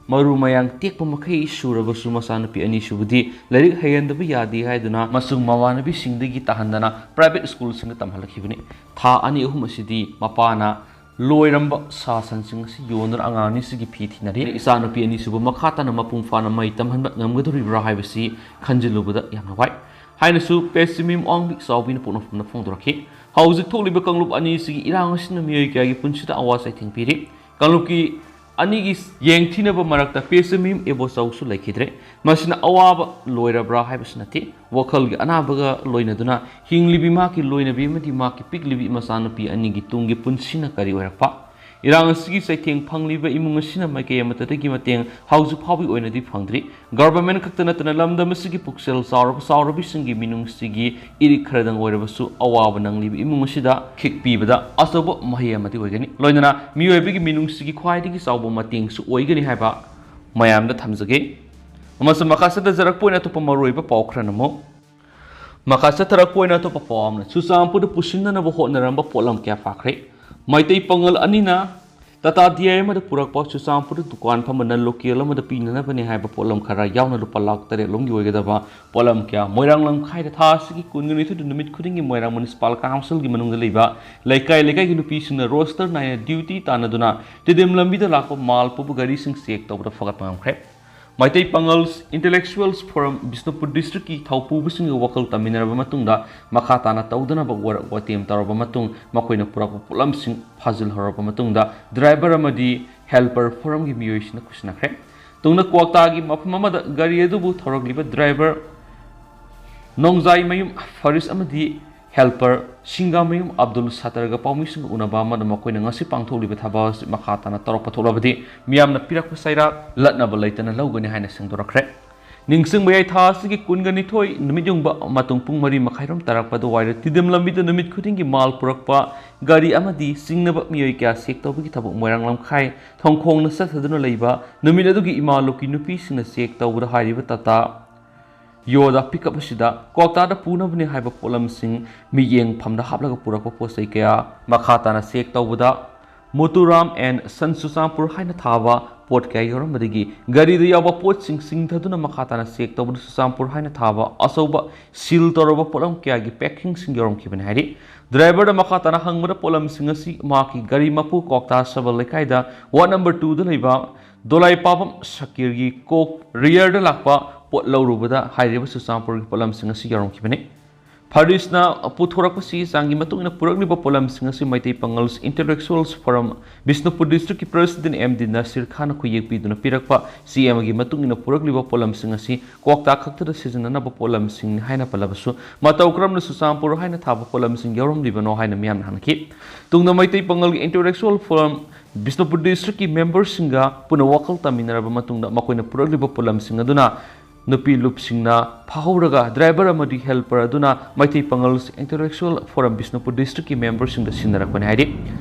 ꯃꯔꯨ ꯃꯌꯥꯡ ꯇꯦꯛꯄ ꯃꯈꯩ ꯁꯨꯔꯕꯁꯨ ꯃꯆꯥꯅꯨꯄꯤ ꯑꯅꯤꯁꯨꯕꯗꯤ ꯂꯥꯏꯔꯤꯛ ꯍꯩꯍꯟꯗꯕ ꯌꯥꯗꯦ ꯍꯥꯏꯗꯨꯅ ꯃꯁꯨꯡ ꯃꯃꯥꯟꯅꯕꯤꯁꯤꯡꯗꯒꯤ ꯇꯥꯍꯟꯗꯅ private schoolꯁꯤꯡꯗ ꯇꯝꯍꯜꯂꯛꯈꯤꯕꯅꯤ꯫ ꯊꯥ ꯑꯅꯤ ꯑꯍꯨꯝ ꯑꯁꯤꯗꯤ ꯃꯄꯥꯅ ꯂꯣꯏꯔꯝꯕ ꯁꯥ ꯁꯟꯁꯤꯡ ꯑꯁꯤ ꯌꯣꯟꯗꯨꯅ ꯑꯉꯥꯡ ꯑꯅꯤꯁꯤꯒꯤ ꯐꯤ ꯊꯤꯅꯔꯤ꯫ ꯏꯆꯥꯅꯨꯄꯤ ꯑꯅꯤꯁꯤꯕꯨ ꯃꯈꯥ ꯇꯥꯅ ꯃꯄꯨꯡ ꯐꯥꯅ ꯃꯍꯩ ꯇꯝꯍꯟꯕ ꯉꯝꯒꯗꯧꯔꯤꯕ꯭ꯔꯥ ꯍꯥꯏꯕꯁꯤ ꯈꯟꯖꯤꯜꯂꯨꯕꯗ ꯌꯥꯝꯅ ꯋꯥꯏ ꯍꯥꯏꯅꯁꯨ ꯄꯦꯁꯤꯃꯤꯝ ꯑꯋꯥꯡꯕꯤ ꯆꯥꯎꯕꯤꯅ ꯄꯣꯛꯅꯐꯝꯗ ꯐꯣꯡꯗꯣꯔꯛꯈꯤ꯫ ꯍꯧꯖꯤꯛ ꯊꯣꯛꯂꯤꯕ ꯀꯥꯡꯂꯨꯞ ꯑꯅꯤꯁꯤꯒꯤ ꯏꯔꯥꯡ ꯑꯁꯤꯅ ꯃꯤꯑꯣꯏ ꯀꯌꯥꯒꯤ ꯄꯨꯟꯁꯤꯗ ꯑꯋꯥ ꯆꯩꯊꯦꯡ ꯄꯤꯔꯤ꯫ ꯀꯥꯡꯂꯨꯞꯀꯤ ꯑꯅꯤꯒꯤ ꯌꯦꯡꯊꯤꯅꯕ ꯃꯔꯛꯇ ꯄꯦꯁꯤꯃꯤꯝ ꯑꯦꯕꯣꯆꯧꯁꯨ ꯂꯩꯈꯤꯗ꯭ꯔꯦ꯫ ꯃꯁꯤꯅ ꯑꯋꯥꯕ ꯂꯣꯏꯔꯕ꯭ꯔꯥ ꯍꯥꯏꯕꯁꯨ ꯅꯠꯇꯦ꯫ ꯋꯥꯈꯜꯒꯤ ꯑꯅꯥꯕꯒ ꯂꯣꯏꯅꯗꯨꯅ ꯍꯤꯡꯂꯤꯕꯤ ꯃꯍꯥꯛꯀꯤ ꯂꯣꯏꯅꯕꯤ ꯑꯃꯗꯤ ꯃꯍꯥꯛꯀꯤ ꯄꯤꯛꯂꯤꯕꯤ ꯃꯆꯥꯅꯨꯄꯤ ꯑꯅꯤꯒꯤ ꯇꯨꯡꯒꯤ ꯄꯨꯟꯁꯤꯅ ꯀꯔꯤ ꯑꯣꯏꯔꯛꯄ? ꯏꯔꯥꯡ ꯑꯁꯤꯒꯤ ꯆꯩꯊꯦꯡ ꯐꯪꯂꯤꯕ ꯏꯃꯨꯡ ꯑꯁꯤꯅ ꯃꯥꯏꯀꯩ ꯑꯃꯠꯇꯗꯒꯤ ꯃꯇꯦꯡ ꯍꯧꯖꯤꯛ ꯐꯥꯎꯕꯒꯤ ꯑꯣꯏꯅꯗꯤ ꯐꯪꯗ꯭ꯔꯤ꯫ Government ꯈꯛꯇ ꯅꯠꯇꯅ ꯂꯝꯗꯝ ꯑꯁꯤꯒꯤ ꯄꯨꯛꯆꯦꯜ ꯆꯥꯎꯔꯕ ꯆꯥꯎꯔꯕꯤꯁꯤꯡꯒꯤ ꯃꯤꯅꯨꯡꯁꯤꯒꯤ ꯏꯔꯤꯛ ꯈꯔꯗꯪ ꯑꯣꯏꯔꯕꯁꯨ ꯑꯋꯥꯕ ꯅꯪꯂꯤꯕ ꯏꯃꯨꯡ ꯑꯁꯤꯗ ꯈꯤꯛ ꯄꯤꯕꯗ ꯑꯆꯧꯕ ꯃꯍꯩ ꯑꯃꯗꯤ ꯑꯣꯏꯒꯅꯤ꯫ ꯂꯣꯏꯅꯅ ꯃꯤꯑꯣꯏꯕꯒꯤ ꯃꯤꯅꯨꯡꯁꯤꯒꯤ ꯈ꯭ꯋꯥꯏꯗꯒꯤ ꯆꯥꯎꯕ ꯃꯇꯦꯡꯁꯨ ꯑꯣꯏꯒꯅꯤ ꯍꯥꯏꯕ ꯃꯌꯥꯝꯗ ꯊꯝꯖꯒꯦ꯫ ꯑꯃꯁꯨꯡ ꯃꯈꯥ ꯆꯠꯊꯖꯔꯛꯄ ꯑꯣꯏꯅ ꯑꯇꯣꯞꯄ ꯃꯔꯨꯑꯣꯏꯕ ꯄꯥꯎ ꯈꯔꯅ ꯑꯃꯨꯛ ꯃꯈꯥ ꯆꯠꯊꯔꯛꯄ ꯑꯣꯏꯅ ꯑꯇꯣꯞꯄ ꯄꯥꯎ ꯑꯃꯅ ꯆꯨꯔꯆꯥꯟꯄꯨꯔꯗ ꯄꯨꯁꯤꯟꯅꯅꯕ ꯍꯣꯠꯅꯔꯝꯕ ꯄꯣꯠꯂꯝ ꯀꯌꯥ ꯐꯥꯈ꯭ꯔꯦ꯫ ꯃꯩꯇꯩ ꯄꯥꯉꯜ ꯑꯅꯤꯅ ꯇꯥꯇꯥ ꯗꯤ ꯑꯥꯏ ꯑꯃꯗ ꯄꯨꯔꯛꯄ ꯆꯨꯔꯆꯥꯟꯄꯨꯔꯗ ꯗꯨꯀꯥꯟ ꯐꯝꯕ non local ꯑꯃꯗ ꯄꯤꯅꯅꯕꯅꯤ ꯍꯥꯏꯕ ꯄꯣꯠꯂꯝ ꯈꯔ ꯌꯥꯎꯅ ꯂꯨꯄꯥ ꯂꯥꯈ ꯇꯔꯦꯠ ꯂꯣꯝꯒꯤ ꯑꯣꯏꯒꯗꯕ ꯄꯣꯠꯂꯝ ꯀꯌꯥ ꯃꯣꯏꯔꯥꯡ ꯂꯝꯈꯥꯏꯗ ꯊꯥ ꯑꯁꯤꯒꯤ ꯀꯨꯟꯒ ꯅꯤꯊꯣꯏꯗ ꯅꯨꯃꯤꯠ ꯈꯨꯗꯤꯡꯒꯤ ꯃꯣꯏꯔꯥꯡ Municipal Councilꯒꯤ ꯃꯅꯨꯡꯗ ꯂꯩꯕ ꯂꯩꯀꯥꯏ ꯂꯩꯀꯥꯏꯒꯤ ꯅꯨꯄꯤꯁꯤꯡꯅ roster ꯅꯥꯏꯅ duty ꯇꯥꯟꯅꯗꯨꯅ ꯇꯤꯗꯤꯝ ꯂꯝꯕꯤꯗ ꯂꯥꯛꯄ ꯃꯥꯜ ꯄꯨꯕ ꯒꯥꯔꯤꯁꯤꯡ check ꯇꯧꯕꯗ ꯐꯒꯠꯄ ꯉꯝꯈ꯭ꯔꯦ꯫ ꯃꯩꯇꯩ ꯄꯥꯉꯜ Intellectuals Forum ꯕꯤꯁꯅꯨꯄꯨꯔ districtꯀꯤ ꯊꯧꯄꯨꯕꯁꯤꯡꯒ ꯋꯥꯈꯜ ꯇꯝꯃꯤꯟꯅꯔꯕ ꯃꯇꯨꯡꯗ ꯃꯈꯥ ꯇꯥꯅ ꯇꯧꯗꯅꯕ ꯋꯥꯔꯛ ꯋꯥꯇꯦꯝ ꯇꯧꯔꯕ ꯃꯇꯨꯡ ꯃꯈꯣꯏꯅ ꯄꯨꯔꯛꯄ ꯄꯣꯠꯂꯝꯁꯤꯡ ꯐꯥꯖꯤꯜꯍꯧꯔꯕ ꯃꯇꯨꯡꯗ driver ꯑꯃꯗꯤ helper forumꯒꯤ ꯃꯤꯑꯣꯏꯁꯤꯡꯅ ꯈꯨꯠꯁꯤꯟꯅꯈ꯭ꯔꯦ꯫ ꯇꯨꯡꯗ ꯀ꯭ꯋꯥꯛꯇꯥꯒꯤ ꯃꯐꯝ ꯑꯃꯗ ꯒꯥꯔꯤ ꯑꯗꯨꯕꯨ ꯊꯧꯔꯛꯂꯤꯕ driver ꯅꯣꯡꯖꯥꯏꯃꯌꯨꯝ ꯐꯔꯤꯁ ꯑꯃꯗꯤ ꯍꯦꯜꯄꯔ ꯁꯤꯡꯒꯥꯃꯌꯨꯝ ꯑꯕꯗꯨꯜ ꯁꯠꯇꯔꯒ ꯄꯥꯎꯃꯤꯁꯤꯡꯒ ꯎꯅꯕ ꯑꯃꯗ ꯃꯈꯣꯏꯅ ꯉꯁꯤ ꯄꯥꯡꯊꯣꯛꯂꯤꯕ ꯊꯕꯛ ꯑꯁꯤ ꯃꯈꯥ ꯇꯥꯅ ꯇꯧꯔꯛꯄ ꯊꯣꯛꯂꯕꯗꯤ ꯃꯤꯌꯥꯝꯅ ꯄꯤꯔꯛꯄ ꯆꯩꯔꯥꯛ ꯂꯠꯅꯕ ꯂꯩꯇꯅ ꯂꯧꯒꯅꯤ ꯍꯥꯏꯅ ꯁꯦꯡꯗꯣꯔꯛꯈ꯭ꯔꯦ꯫ ꯅꯤꯡꯁꯤꯡꯕ ꯌꯥꯏ, ꯊꯥ ꯑꯁꯤꯒꯤ ꯀꯨꯟꯒ ꯅꯤꯊꯣꯏ ꯅꯨꯃꯤꯠ ꯌꯨꯡꯕ ꯃꯇꯨꯡ ꯄꯨꯡ ꯃꯔꯤ ꯃꯈꯥꯏꯔꯣꯝ ꯇꯥꯔꯛꯄ ꯑꯗꯨꯋꯥꯏꯗ ꯇꯤꯗꯤꯝ ꯂꯝꯕꯤꯗ ꯅꯨꯃꯤꯠ ꯈꯨꯗꯤꯡꯒꯤ ꯃꯥꯜ ꯄꯨꯔꯛꯄ ꯒꯥꯔꯤ ꯑꯃꯗꯤ ꯆꯤꯡꯅꯕ ꯃꯤꯑꯣꯏ ꯀꯌꯥ ꯆꯦꯛ ꯇꯧꯕꯒꯤ ꯊꯕꯛ ꯃꯣꯏꯔꯥꯡ ꯂꯝꯈꯥꯏ ꯊꯣꯡꯈꯣꯡꯅ ꯆꯠꯊꯗꯨꯅ ꯂꯩꯕ ꯅꯨꯃꯤꯠ ꯑꯗꯨꯒꯤ ꯏꯃꯥ ꯂꯣꯛꯀꯤ ꯅꯨꯄꯤꯁꯤꯡꯅ ꯆꯦꯛ ꯇꯧꯕꯗ ꯍꯥꯏꯔꯤꯕ ꯇꯥꯇꯥ ꯌꯣꯗ ꯄꯤꯛꯑꯞ ꯑꯁꯤꯗ ꯀ꯭ꯋꯥꯛꯇꯥꯗ ꯄꯨꯅꯕꯅꯤ ꯍꯥꯏꯕ ꯄꯣꯠꯂꯝꯁꯤꯡ ꯃꯤꯠꯌꯦꯡꯐꯝꯗ ꯍꯥꯞꯂꯒ ꯄꯨꯔꯛꯄ ꯄꯣꯠ ꯆꯩ ꯀꯌꯥ ꯃꯈꯥ ꯇꯥꯅ ꯆꯦꯛ ꯇꯧꯕꯗ ꯃꯣꯇꯨꯔꯥꯝ ꯑꯦꯟ ꯁꯟ ꯆꯨꯔꯆꯥꯟꯄꯨꯔ ꯍꯥꯏꯅ ꯊꯥꯕ ꯄꯣꯠ ꯀꯌꯥ ꯌꯥꯎꯔꯝꯕꯗꯒꯤ ꯒꯥꯔꯤꯗ ꯌꯥꯎꯕ ꯄꯣꯠꯁꯤꯡ ꯆꯤꯡꯊꯗꯨꯅ ꯃꯈꯥ ꯇꯥꯅ ꯆꯦꯛ ꯇꯧꯕꯗ ꯆꯨꯔꯆꯥꯟꯄꯨꯔ ꯍꯥꯏꯅ ꯊꯥꯕ ꯑꯆꯧꯕ ꯁꯤꯜ ꯇꯧꯔꯕ ꯄꯣꯠꯂꯝ ꯀꯌꯥꯒꯤ ꯄꯦꯛꯀꯤꯡꯁꯤꯡ ꯌꯥꯎꯔꯝꯈꯤꯕꯅꯤ ꯍꯥꯏꯔꯤ꯫ ꯗ꯭ꯔꯥꯏꯚꯔꯗ ꯃꯈꯥ ꯇꯥꯅ ꯍꯪꯕꯗ ꯄꯣꯠꯂꯝꯁꯤꯡ ꯑꯁꯤ ꯃꯍꯥꯛꯀꯤ ꯒꯥꯔꯤ ꯃꯄꯨ ꯀ꯭ꯋꯥꯛꯇꯥ ꯁꯕꯜ ꯂꯩꯀꯥꯏꯗ ꯋꯥꯔꯗ ꯅꯝꯕꯔ ꯇꯨꯗ ꯂꯩꯕ ꯗꯣꯂꯥꯏ ꯄꯥꯕꯝ ꯁꯀꯤꯔꯒꯤ ꯀꯣꯛ ꯔꯤꯌꯔꯗ ꯂꯥꯛꯄ ꯄꯣꯠ ꯂꯧꯔꯨꯕꯗ ꯍꯥꯏꯔꯤꯕ ꯆꯨꯔꯆꯥꯟꯄꯨꯔꯒꯤ ꯄꯣꯠꯂꯝꯁꯤꯡ ꯑꯁꯤ ꯌꯥꯎꯔꯝꯈꯤꯕꯅꯤ꯫ ꯐꯔꯤꯁꯅ ꯄꯨꯊꯣꯔꯛꯄ ꯆꯦ ꯆꯥꯡꯒꯤ ꯃꯇꯨꯡ ꯏꯟꯅ ꯄꯨꯔꯛꯂꯤꯕ ꯄꯣꯠꯂꯝꯁꯤꯡ ꯑꯁꯤ ꯃꯩꯇꯩ ꯄꯥꯉꯜ ꯏꯟꯇꯦꯂꯦꯛꯆꯨꯋꯦꯜꯁ ꯐꯣꯔꯝ ꯕꯤꯁꯅꯨꯄꯨꯔ ꯗꯤꯁꯇ꯭ꯔꯤꯛꯀꯤ ꯄ꯭ꯔꯁꯤꯗꯦꯟ ꯑꯦꯝ ꯗꯤ ꯅꯁꯤꯔ ꯈꯥꯟꯅ ꯈꯨꯌꯦꯛ ꯄꯤꯗꯨꯅ ꯄꯤꯔꯛꯄ ꯆꯦ ꯑꯃꯒꯤ ꯃꯇꯨꯡ ꯏꯟꯅ ꯄꯨꯔꯛꯂꯤꯕ ꯄꯣꯠꯂꯝꯁꯤꯡ ꯑꯁꯤ ꯀ꯭ꯋꯥꯛꯇꯥ ꯈꯛꯇꯗ ꯁꯤꯖꯤꯟꯅꯅꯕ ꯄꯣꯠꯂꯝꯁꯤꯡꯅꯤ ꯍꯥꯏꯅ ꯄꯜꯂꯕꯁꯨ, ꯃꯇꯧ ꯀꯔꯝꯅ ꯆꯨꯔꯆꯥꯟꯄꯨꯔ ꯍꯥꯏꯅ ꯊꯥꯕ ꯄꯣꯠꯂꯝꯁꯤꯡ ꯌꯥꯎꯔꯝꯂꯤꯕꯅꯣ ꯍꯥꯏꯅ ꯃꯤꯌꯥꯝꯅ ꯍꯪꯅꯈꯤ꯫ ꯇꯨꯡꯗ ꯃꯩꯇꯩ ꯄꯥꯉꯜꯒꯤ ꯏꯟꯇꯦꯂꯦꯛꯆꯨꯋꯦꯜ ꯐꯣꯔꯝ ꯕꯤꯁꯅꯨꯄꯨꯔ ꯗꯤꯁꯇ꯭ꯔꯤꯛꯀꯤ ꯃꯦꯝꯕꯔꯁꯤꯡꯒ ꯄꯨꯟꯅ ꯋꯥꯈꯜ ꯇꯥꯃꯤꯟꯅꯔꯕ ꯃꯇꯨꯡꯗ ꯃꯈꯣꯏꯅ ꯄꯨꯔꯛꯂꯤꯕ ꯄꯣꯠꯂꯝꯁꯤꯡ ꯑꯗꯨꯅ ꯅꯨꯄꯤ ꯂꯨꯞꯁꯤꯡꯅ ꯐꯥꯍꯧꯔꯒ ꯗ꯭ꯔꯥꯏꯚꯔ ꯑꯃꯗꯤ ꯍꯦꯜꯄꯔ ꯑꯗꯨꯅ ꯃꯩꯇꯩ ꯄꯥꯉꯜ ꯏꯟꯇꯦꯂꯦꯛꯆꯨꯋꯦꯜ ꯐꯣꯔꯝ ꯕꯤꯁꯅꯨꯄꯨꯔ ꯗꯤꯁꯇ꯭ꯔꯤꯛꯀꯤ ꯃꯦꯝꯕꯔꯁꯤꯡꯗ ꯁꯤꯟꯅꯔꯛꯄꯅꯤ ꯍꯥꯏꯔꯤ꯫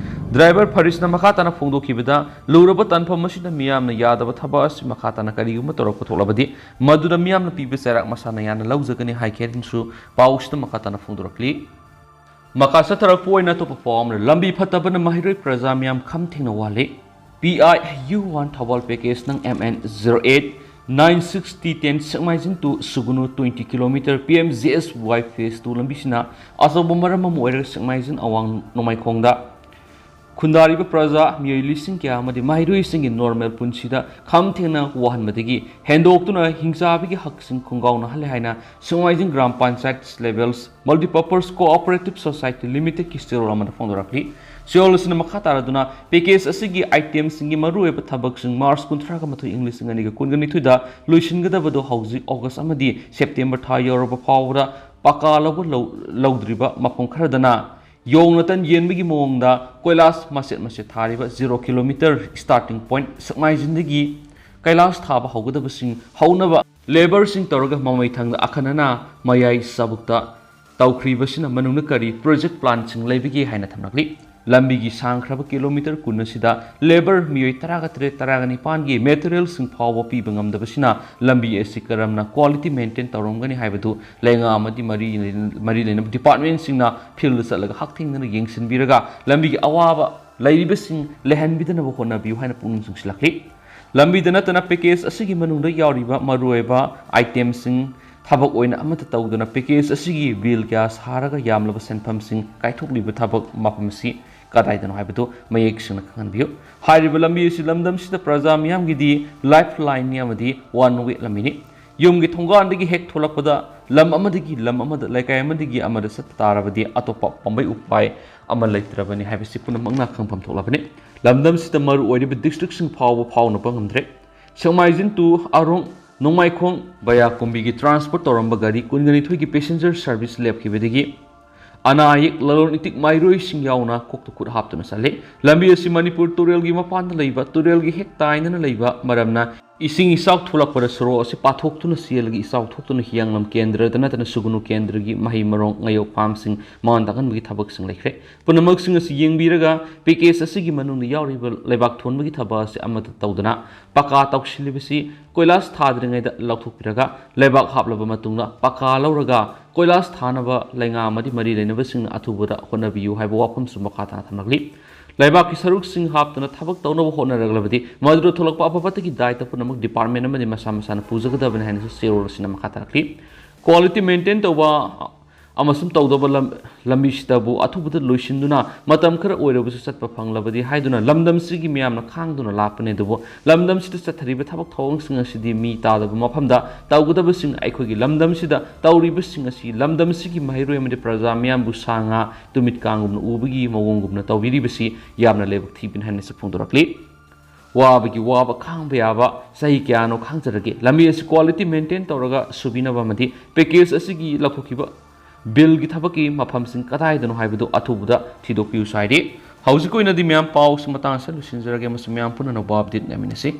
ꯗ꯭ꯔꯥꯏꯚꯔ ꯐꯔꯤꯁꯅ ꯃꯈꯥ ꯇꯥꯅ ꯐꯣꯡꯗꯣꯛꯈꯤꯕꯗ, ꯂꯨꯔꯕ ꯇꯥꯟꯐꯝ ꯑꯁꯤꯗ ꯃꯤꯌꯥꯝꯅ ꯌꯥꯗꯕ ꯊꯕꯛ ꯑꯁꯤ ꯃꯈꯥ ꯇꯥꯅ ꯀꯔꯤꯒꯨꯝꯕ ꯇꯧꯔꯛꯄ ꯊꯣꯛꯂꯕꯗꯤ ꯃꯗꯨꯗ ꯃꯤꯌꯥꯝꯅ ꯄꯤꯕ ꯆꯩꯔꯥꯛ ꯃꯁꯥꯅ ꯌꯥꯅ ꯂꯧꯖꯒꯅꯤ ꯍꯥꯏꯈꯤ ꯍꯥꯏꯅꯁꯨ ꯄꯥꯎꯁꯤꯗ ꯃꯈꯥ ꯇꯥꯅ ꯐꯣꯡꯗꯣꯔꯛꯂꯤ꯫ ꯃꯈꯥ ꯆꯠꯊꯔꯛꯄ ꯑꯣꯏꯅ ꯑꯇꯣꯞꯄ ꯄꯥꯎ ꯑꯃꯅ, ꯂꯝꯕꯤ ꯐꯠꯇꯕꯅ ꯃꯍꯩꯔꯣꯏ ꯄ꯭ꯔꯖꯥ ꯃꯤꯌꯥꯝ ꯈꯝ ꯊꯦꯡꯅ ꯋꯥꯠꯂꯤ꯫ P I U one Thoubal package ꯅꯪ M N zero eight nine six T ten ꯁꯦꯛꯃꯥꯏꯖꯤꯡ to ꯁꯨꯒꯨꯅꯨ twenty kilometer P M G S Y phase two ꯂꯝꯕꯤꯁꯤꯅ ꯑꯆꯧꯕ ꯃꯔꯝ ꯑꯃ ꯑꯣꯏꯔꯒ ꯁꯦꯛꯃꯥꯏꯖꯤꯡ ꯑꯋꯥꯡ ꯅꯣꯡꯃꯥꯏꯈꯣꯡꯗ ꯈꯨꯟꯗꯥꯔꯤꯕ ꯄ꯭ꯔꯖꯥ ꯃꯤꯑꯣꯏ ꯂꯤꯁꯤꯡ ꯀꯌꯥ ꯑꯃꯗꯤ ꯃꯍꯩꯔꯣꯏꯁꯤꯡꯒꯤ ꯅꯣꯔꯃꯦꯜ ꯄꯨꯟꯁꯤꯗ ꯈꯝ ꯊꯦꯡꯅ ꯋꯥꯍꯟꯕꯗꯒꯤ ꯍꯦꯟꯗꯣꯛꯇꯨꯅ ꯍꯤꯡꯆꯥꯕꯒꯤ ꯍꯛꯁꯤꯡ ꯈꯣꯡꯒꯥꯎꯅꯍꯜꯂꯦ ꯍꯥꯏꯅ ꯁꯦꯛꯃꯥꯏꯖꯤꯡ gram panchayat ꯂꯦꯚꯦꯜꯁ multipurpose cooperative society ꯂꯤꯃꯤꯇꯦꯗꯀꯤ ꯆꯦꯔꯣꯜ ꯑꯃꯗ ꯐꯣꯡꯗꯣꯔꯛꯂꯤ꯫ ꯆꯦꯔꯣꯜ ꯑꯁꯤꯅ ꯃꯈꯥ ꯇꯥꯔꯗꯨꯅ, ꯄꯦꯀꯦꯖ ꯑꯁꯤꯒꯤ ꯑꯥꯏꯇꯦꯝꯁꯤꯡꯒꯤ ꯃꯔꯨꯑꯣꯏꯕ ꯊꯕꯛꯁꯤꯡ ꯃꯥꯔꯆ ꯀꯨꯟꯊ꯭ꯔꯥꯒ ꯃꯥꯊꯣꯏ, ꯏꯪ ꯂꯤꯁꯤꯡ ꯑꯅꯤꯒ ꯀꯨꯟꯒ ꯅꯤꯊꯣꯏꯗ ꯂꯣꯏꯁꯤꯟꯒꯗꯕꯗꯨ ꯍꯧꯖꯤꯛ ꯑꯣꯒꯁ ꯑꯃꯗꯤ ꯁꯦꯞꯇꯦꯝꯕꯔ ꯊꯥ ꯌꯧꯔꯕ ꯐꯥꯎꯕꯗ ꯄꯀꯥ ꯂꯧꯕ ꯂꯧ-, ꯂꯧꯗ꯭ꯔꯤꯕ ꯃꯐꯝ ꯈꯔꯗꯅ ꯌꯣꯡꯅ ꯇꯟ ꯌꯦꯟꯕꯒꯤ ꯃꯑꯣꯡꯗ ꯀꯣꯏꯂꯥꯁ ꯃꯆꯦꯠ ꯃꯆꯦꯠ ꯊꯥꯔꯤꯕ zero kilometer starting point ꯁꯛꯃꯥꯏꯖꯤꯟꯗꯒꯤ ꯀꯣꯏꯂꯥꯁ ꯊꯥꯕ ꯍꯧꯒꯗꯕꯁꯤꯡ ꯍꯧꯅꯕ labourꯁꯤꯡ ꯇꯧꯔꯒ ꯃꯃꯩ ꯊꯪꯗ ꯑꯈꯟꯅꯅ ꯃꯌꯥꯏ ꯆꯕꯨꯛꯇ ꯇꯧꯈ꯭ꯔꯤꯕꯁꯤꯅ ꯃꯅꯨꯡꯗ ꯀꯔꯤ project planꯁꯤꯡ ꯂꯩꯕꯒꯦ ꯍꯥꯏꯅ ꯊꯝꯂꯛꯂꯤ꯫ ꯂꯝꯕꯤꯒꯤ ꯁꯥꯡꯈ꯭ꯔꯕ kilometer ꯀꯨꯟ ꯑꯁꯤꯗ labour ꯃꯤꯑꯣꯏ ꯇꯔꯥꯒ ꯇꯔꯦꯠ, ꯇꯔꯥꯒ ꯅꯤꯄꯥꯟꯒꯤ materialꯁꯤꯡ ꯐꯥꯎꯕ ꯄꯤꯕ ꯉꯝꯗꯕꯁꯤꯅ ꯂꯝꯕꯤ ꯑꯁꯤ ꯀꯔꯝꯅ quality maintain ꯇꯧꯔꯝꯒꯅꯤ ꯍꯥꯏꯕꯗꯨ ꯂꯩꯉꯥꯛ ꯑꯃꯗꯤ ꯃꯔꯤ ꯂꯩꯅ-, ꯃꯔꯤ ꯂꯩꯅꯕ departmentꯁꯤꯡꯅ fieldꯗ ꯆꯠꯂꯒ ꯍꯛꯊꯦꯡꯅꯅ ꯌꯦꯡꯁꯤꯟꯕꯤꯔꯒ ꯂꯝꯕꯤꯒꯤ ꯑꯋꯥꯕ ꯂꯩꯔꯤꯕꯁꯤꯡ ꯂꯩꯍꯟꯕꯤꯗꯅꯕ ꯍꯣꯠꯅꯕꯤꯌꯨ ꯍꯥꯏꯅ ꯄꯨꯛꯅꯤꯡ ꯆꯤꯡꯁꯤꯜꯂꯛꯂꯤ꯫ ꯂꯝꯕꯤꯗ ꯅꯠꯇꯅ package ꯑꯁꯤꯒꯤ ꯃꯅꯨꯡꯗ ꯌꯥꯎꯔꯤꯕ ꯃꯔꯨꯑꯣꯏꯕ itemꯁꯤꯡ ꯊꯕꯛ ꯑꯣꯏꯅ ꯑꯃꯠꯇ ꯇꯧꯗꯅ package ꯑꯁꯤꯒꯤ bill ꯀꯌꯥ ꯁꯥꯔꯒ ꯌꯥꯝꯂꯕ ꯁꯦꯟꯐꯝꯁꯤꯡ ꯀꯥꯏꯊꯣꯛꯂꯤꯕ ꯊꯕꯛ ꯃꯐꯝ ꯑꯁꯤ ꯀꯗꯥꯏꯗꯅꯣ ꯍꯥꯏꯕꯗꯨ ꯃꯌꯦꯛ ꯁꯦꯡꯅ ꯈꯪꯍꯟꯕꯤꯌꯨ꯫ ꯍꯥꯏꯔꯤꯕ ꯂꯝꯕꯤ ꯑꯁꯤ ꯂꯝꯗꯝꯁꯤꯗ ꯄ꯭ꯔꯖꯥ ꯃꯤꯌꯥꯝꯒꯤꯗꯤ lifelineꯅꯤ ꯑꯃꯗꯤ one way ꯂꯝꯕꯤꯅꯤ꯫ ꯌꯨꯝꯒꯤ ꯊꯣꯡꯒꯥꯟꯗꯒꯤ ꯍꯦꯛ ꯊꯣꯛꯂꯛꯄꯗ ꯂꯝ ꯑꯃꯗꯒꯤ ꯂꯝ ꯑꯃꯗ, ꯂꯩꯀꯥꯏ ꯑꯃꯗꯒꯤ ꯑꯃꯗ ꯆꯠꯄ ꯇꯥꯔꯕꯗꯤ ꯑꯇꯣꯞꯄ ꯄꯥꯝꯕꯩ ꯎꯄꯥꯏ ꯑꯃ ꯂꯩꯇ꯭ꯔꯕꯅꯤ ꯍꯥꯏꯕꯁꯤ ꯄꯨꯝꯅꯃꯛꯅ ꯈꯪꯐꯝ ꯊꯣꯛꯂꯕꯅꯤ꯫ ꯂꯝꯗꯝꯁꯤꯗ ꯃꯔꯨ ꯑꯣꯏꯔꯤꯕ districtꯁꯤꯡ ꯐꯥꯎꯕ ꯐꯥꯎꯅꯕ ꯉꯝꯗ꯭ꯔꯦ꯫ ꯁꯦꯛꯃꯥꯏꯖꯤꯟ to ꯑꯔꯣꯡ ꯅꯣꯡꯃꯥꯏꯈꯣꯡ via ꯀꯨꯝꯕꯤꯒꯤ transport ꯇꯧꯔꯝꯕ ꯒꯥꯔꯤ ꯀꯨꯟꯒ ꯅꯤꯊꯣꯏꯒꯤ passenger service ꯂꯦꯞꯈꯤꯕꯗꯒꯤ ꯑꯅꯥ ꯑꯌꯦꯛ, ꯂꯂꯣꯟ ꯏꯇꯤꯛ ꯃꯍꯩꯔꯣꯏꯁꯤꯡ ꯌꯥꯎꯅ ꯈꯣꯛꯇ ꯈꯨꯠ ꯍꯥꯞꯇꯨꯅ ꯆꯠꯂꯤ꯫ ꯂꯝꯕꯤ ꯑꯁꯤ ꯃꯅꯤꯄꯨꯔ ꯇꯨꯔꯦꯜꯒꯤ ꯃꯄꯥꯟꯗ ꯂꯩꯕ, ꯇꯨꯔꯦꯜꯒꯤ ꯍꯦꯛ ꯇꯥꯏꯅꯅ ꯂꯩꯕ ꯃꯔꯝꯅ ꯏꯁꯤꯡ ꯏꯆꯥꯎ ꯊꯣꯛꯂꯛꯄꯗ ꯁꯣꯔꯣꯛ ꯑꯁꯤ ꯄꯥꯊꯣꯛꯇꯨꯅ ꯆꯦꯜꯂꯒ ꯏꯆꯥꯎ ꯊꯣꯛꯇꯨꯅ ꯍꯤꯌꯥꯡꯂꯝ ꯀꯦꯟꯗ꯭ꯔꯗ ꯅꯠꯇꯅ ꯁꯨꯒꯅꯨ ꯀꯦꯟꯗ꯭ꯔꯒꯤ ꯃꯍꯩ ꯃꯔꯣꯡ, ꯉꯥꯌꯣꯛ farmꯁꯤꯡ ꯃꯥꯡ ꯇꯥꯛꯍꯟꯕꯒꯤ ꯊꯕꯛꯁꯤꯡ ꯂꯩꯈ꯭ꯔꯦ꯫ ꯄꯨꯝꯅꯃꯛꯁꯤꯡ ꯑꯁꯤ ꯌꯦꯡꯕꯤꯔꯒ package ꯑꯁꯤꯒꯤ ꯃꯅꯨꯡꯗ ꯌꯥꯎꯔꯤꯕ ꯂꯩꯕꯥꯛ ꯊꯣꯟꯕꯒꯤ ꯊꯕꯛ ꯑꯁꯤ ꯑꯃꯠꯇ ꯇꯧꯗꯅ ꯄꯀꯥ ꯇꯧꯁꯤꯜꯂꯤꯕꯁꯤ ꯀꯣꯏꯂꯥꯁ ꯊꯥꯗ꯭ꯔꯤꯉꯩꯗ ꯂꯧꯊꯣꯛꯄꯤꯔꯒ ꯂꯩꯕꯥꯛ ꯍꯥꯞꯂꯕ ꯃꯇꯨꯡꯗ ꯄꯀꯥ ꯂꯧꯔꯒ ꯀꯣꯏꯂꯥꯁ ꯊꯥꯅꯕ ꯂꯩꯉꯥꯛ ꯑꯃꯗꯤ ꯃꯔꯤ ꯂꯩꯅꯕꯁꯤꯡꯅ ꯑꯊꯨꯕꯗ ꯍꯣꯠꯅꯕꯤꯌꯨ ꯍꯥꯏꯕ ꯋꯥꯐꯝꯁꯨ ꯃꯈꯥ ꯇꯥꯅ ꯊꯝꯂꯛꯂꯤ꯫ ꯂꯩꯕꯥꯛꯀꯤ ꯁꯔꯨꯛꯁꯤꯡ ꯍꯥꯞꯇꯨꯅ ꯊꯕꯛ ꯇꯧꯅꯕ ꯍꯣꯠꯅꯔꯛꯂꯕꯗꯤ ꯃꯗꯨꯗ ꯊꯣꯛꯂꯛꯄ ꯑꯐ ꯐꯠꯇꯒꯤ ꯗꯥꯏꯇ ꯄꯨꯝꯅꯃꯛ department ꯑꯃꯗꯤ ꯃꯁꯥ ꯃꯁꯥꯅ ꯄꯨꯖꯒꯗꯕꯅꯤ ꯍꯥꯏꯅꯁꯨ ꯆꯦꯔꯣꯜ ꯑꯁꯤꯅ ꯃꯈꯥ ꯇꯥꯔꯛꯂꯤ꯫ Quality maintain ꯇꯧꯕ ꯑꯃꯁꯨꯡ ꯇꯧꯗꯕ ꯂꯝ-, ꯂꯝꯕꯤꯁꯤꯗꯕꯨ ꯑꯊꯨꯕꯗ ꯂꯣꯏꯁꯤꯟꯗꯨꯅ ꯃꯇꯝ ꯈꯔ ꯑꯣꯏꯔꯕꯁꯨ ꯆꯠꯄ ꯐꯪꯂꯕꯗꯤ ꯍꯥꯏꯗꯨꯅ ꯂꯝꯗꯝꯁꯤꯒꯤ ꯃꯤꯌꯥꯝꯅ ꯈꯥꯡꯗꯨꯅ ꯂꯥꯛꯄꯅꯤ꯫ ꯑꯗꯨꯕꯨ ꯂꯝꯗꯝꯁꯤꯗ ꯆꯠꯊꯔꯤꯕ ꯊꯕꯛ ꯊꯧꯑꯣꯡꯁꯤꯡ ꯑꯁꯤꯗꯤ ꯃꯤ ꯇꯥꯗꯕ ꯃꯐꯝꯗ ꯇꯧꯒꯗꯕꯁꯤꯡ, ꯑꯩꯈꯣꯏꯒꯤ ꯂꯝꯗꯝꯁꯤꯗ ꯇꯧꯔꯤꯕꯁꯤꯡ ꯑꯁꯤ ꯂꯝꯗꯝꯁꯤꯒꯤ ꯃꯍꯩꯔꯣꯏ ꯑꯃꯗꯤ ꯄ꯭ꯔꯖꯥ ꯃꯤꯌꯥꯝꯕꯨ ꯁꯥ ꯉꯥ ꯇꯨꯃꯤꯠ ꯀꯥꯡꯒꯨꯝꯅ ꯎꯕꯒꯤ ꯃꯑꯣꯡꯒꯨꯝꯅ ꯇꯧꯕꯤꯔꯤꯕꯁꯤ ꯌꯥꯝꯅ ꯂꯥꯏꯕꯛ ꯊꯤꯕꯅꯤ ꯍꯥꯏꯅꯁꯨ ꯐꯣꯡꯗꯣꯔꯛꯂꯤ꯫ ꯋꯥꯕꯒꯤ ꯋꯥꯕ ꯈꯥꯡꯕ ꯌꯥꯕ ꯆꯍꯤ ꯀꯌꯥꯅꯣ ꯈꯥꯡꯖꯔꯒꯦ꯫ ꯂꯝꯕꯤ ꯑꯁꯤ quality maintain ꯇꯧꯔꯒ ꯁꯨꯕꯤꯅꯕ ꯑꯃꯗꯤ package ꯑꯁꯤꯒꯤ ꯂꯧꯊꯣꯛꯈꯤꯕ billꯒꯤ ꯊꯕꯛꯀꯤ ꯃꯐꯝꯁꯤꯡ ꯀꯗꯥꯏꯗꯅꯣ ꯍꯥꯏꯕꯗꯨ ꯑꯊꯨꯕꯗ ꯊꯤꯗꯣꯛꯄꯤꯌꯨ ꯍꯥꯏꯔꯤ꯫ ꯍꯧꯖꯤꯛ ꯑꯣꯏꯅꯗꯤ ꯃꯌꯥꯝ ꯄꯥꯎꯁꯤ ꯃꯇꯥꯡ ꯑꯁꯤꯗ ꯂꯣꯏꯁꯤꯟꯖꯔꯒꯦ ꯑꯃꯁꯨꯡ ꯃꯌꯥꯝ ꯄꯨꯟꯅ ꯑꯅꯧꯕ update ꯉꯥꯏꯃꯤꯟꯅꯁꯤ꯫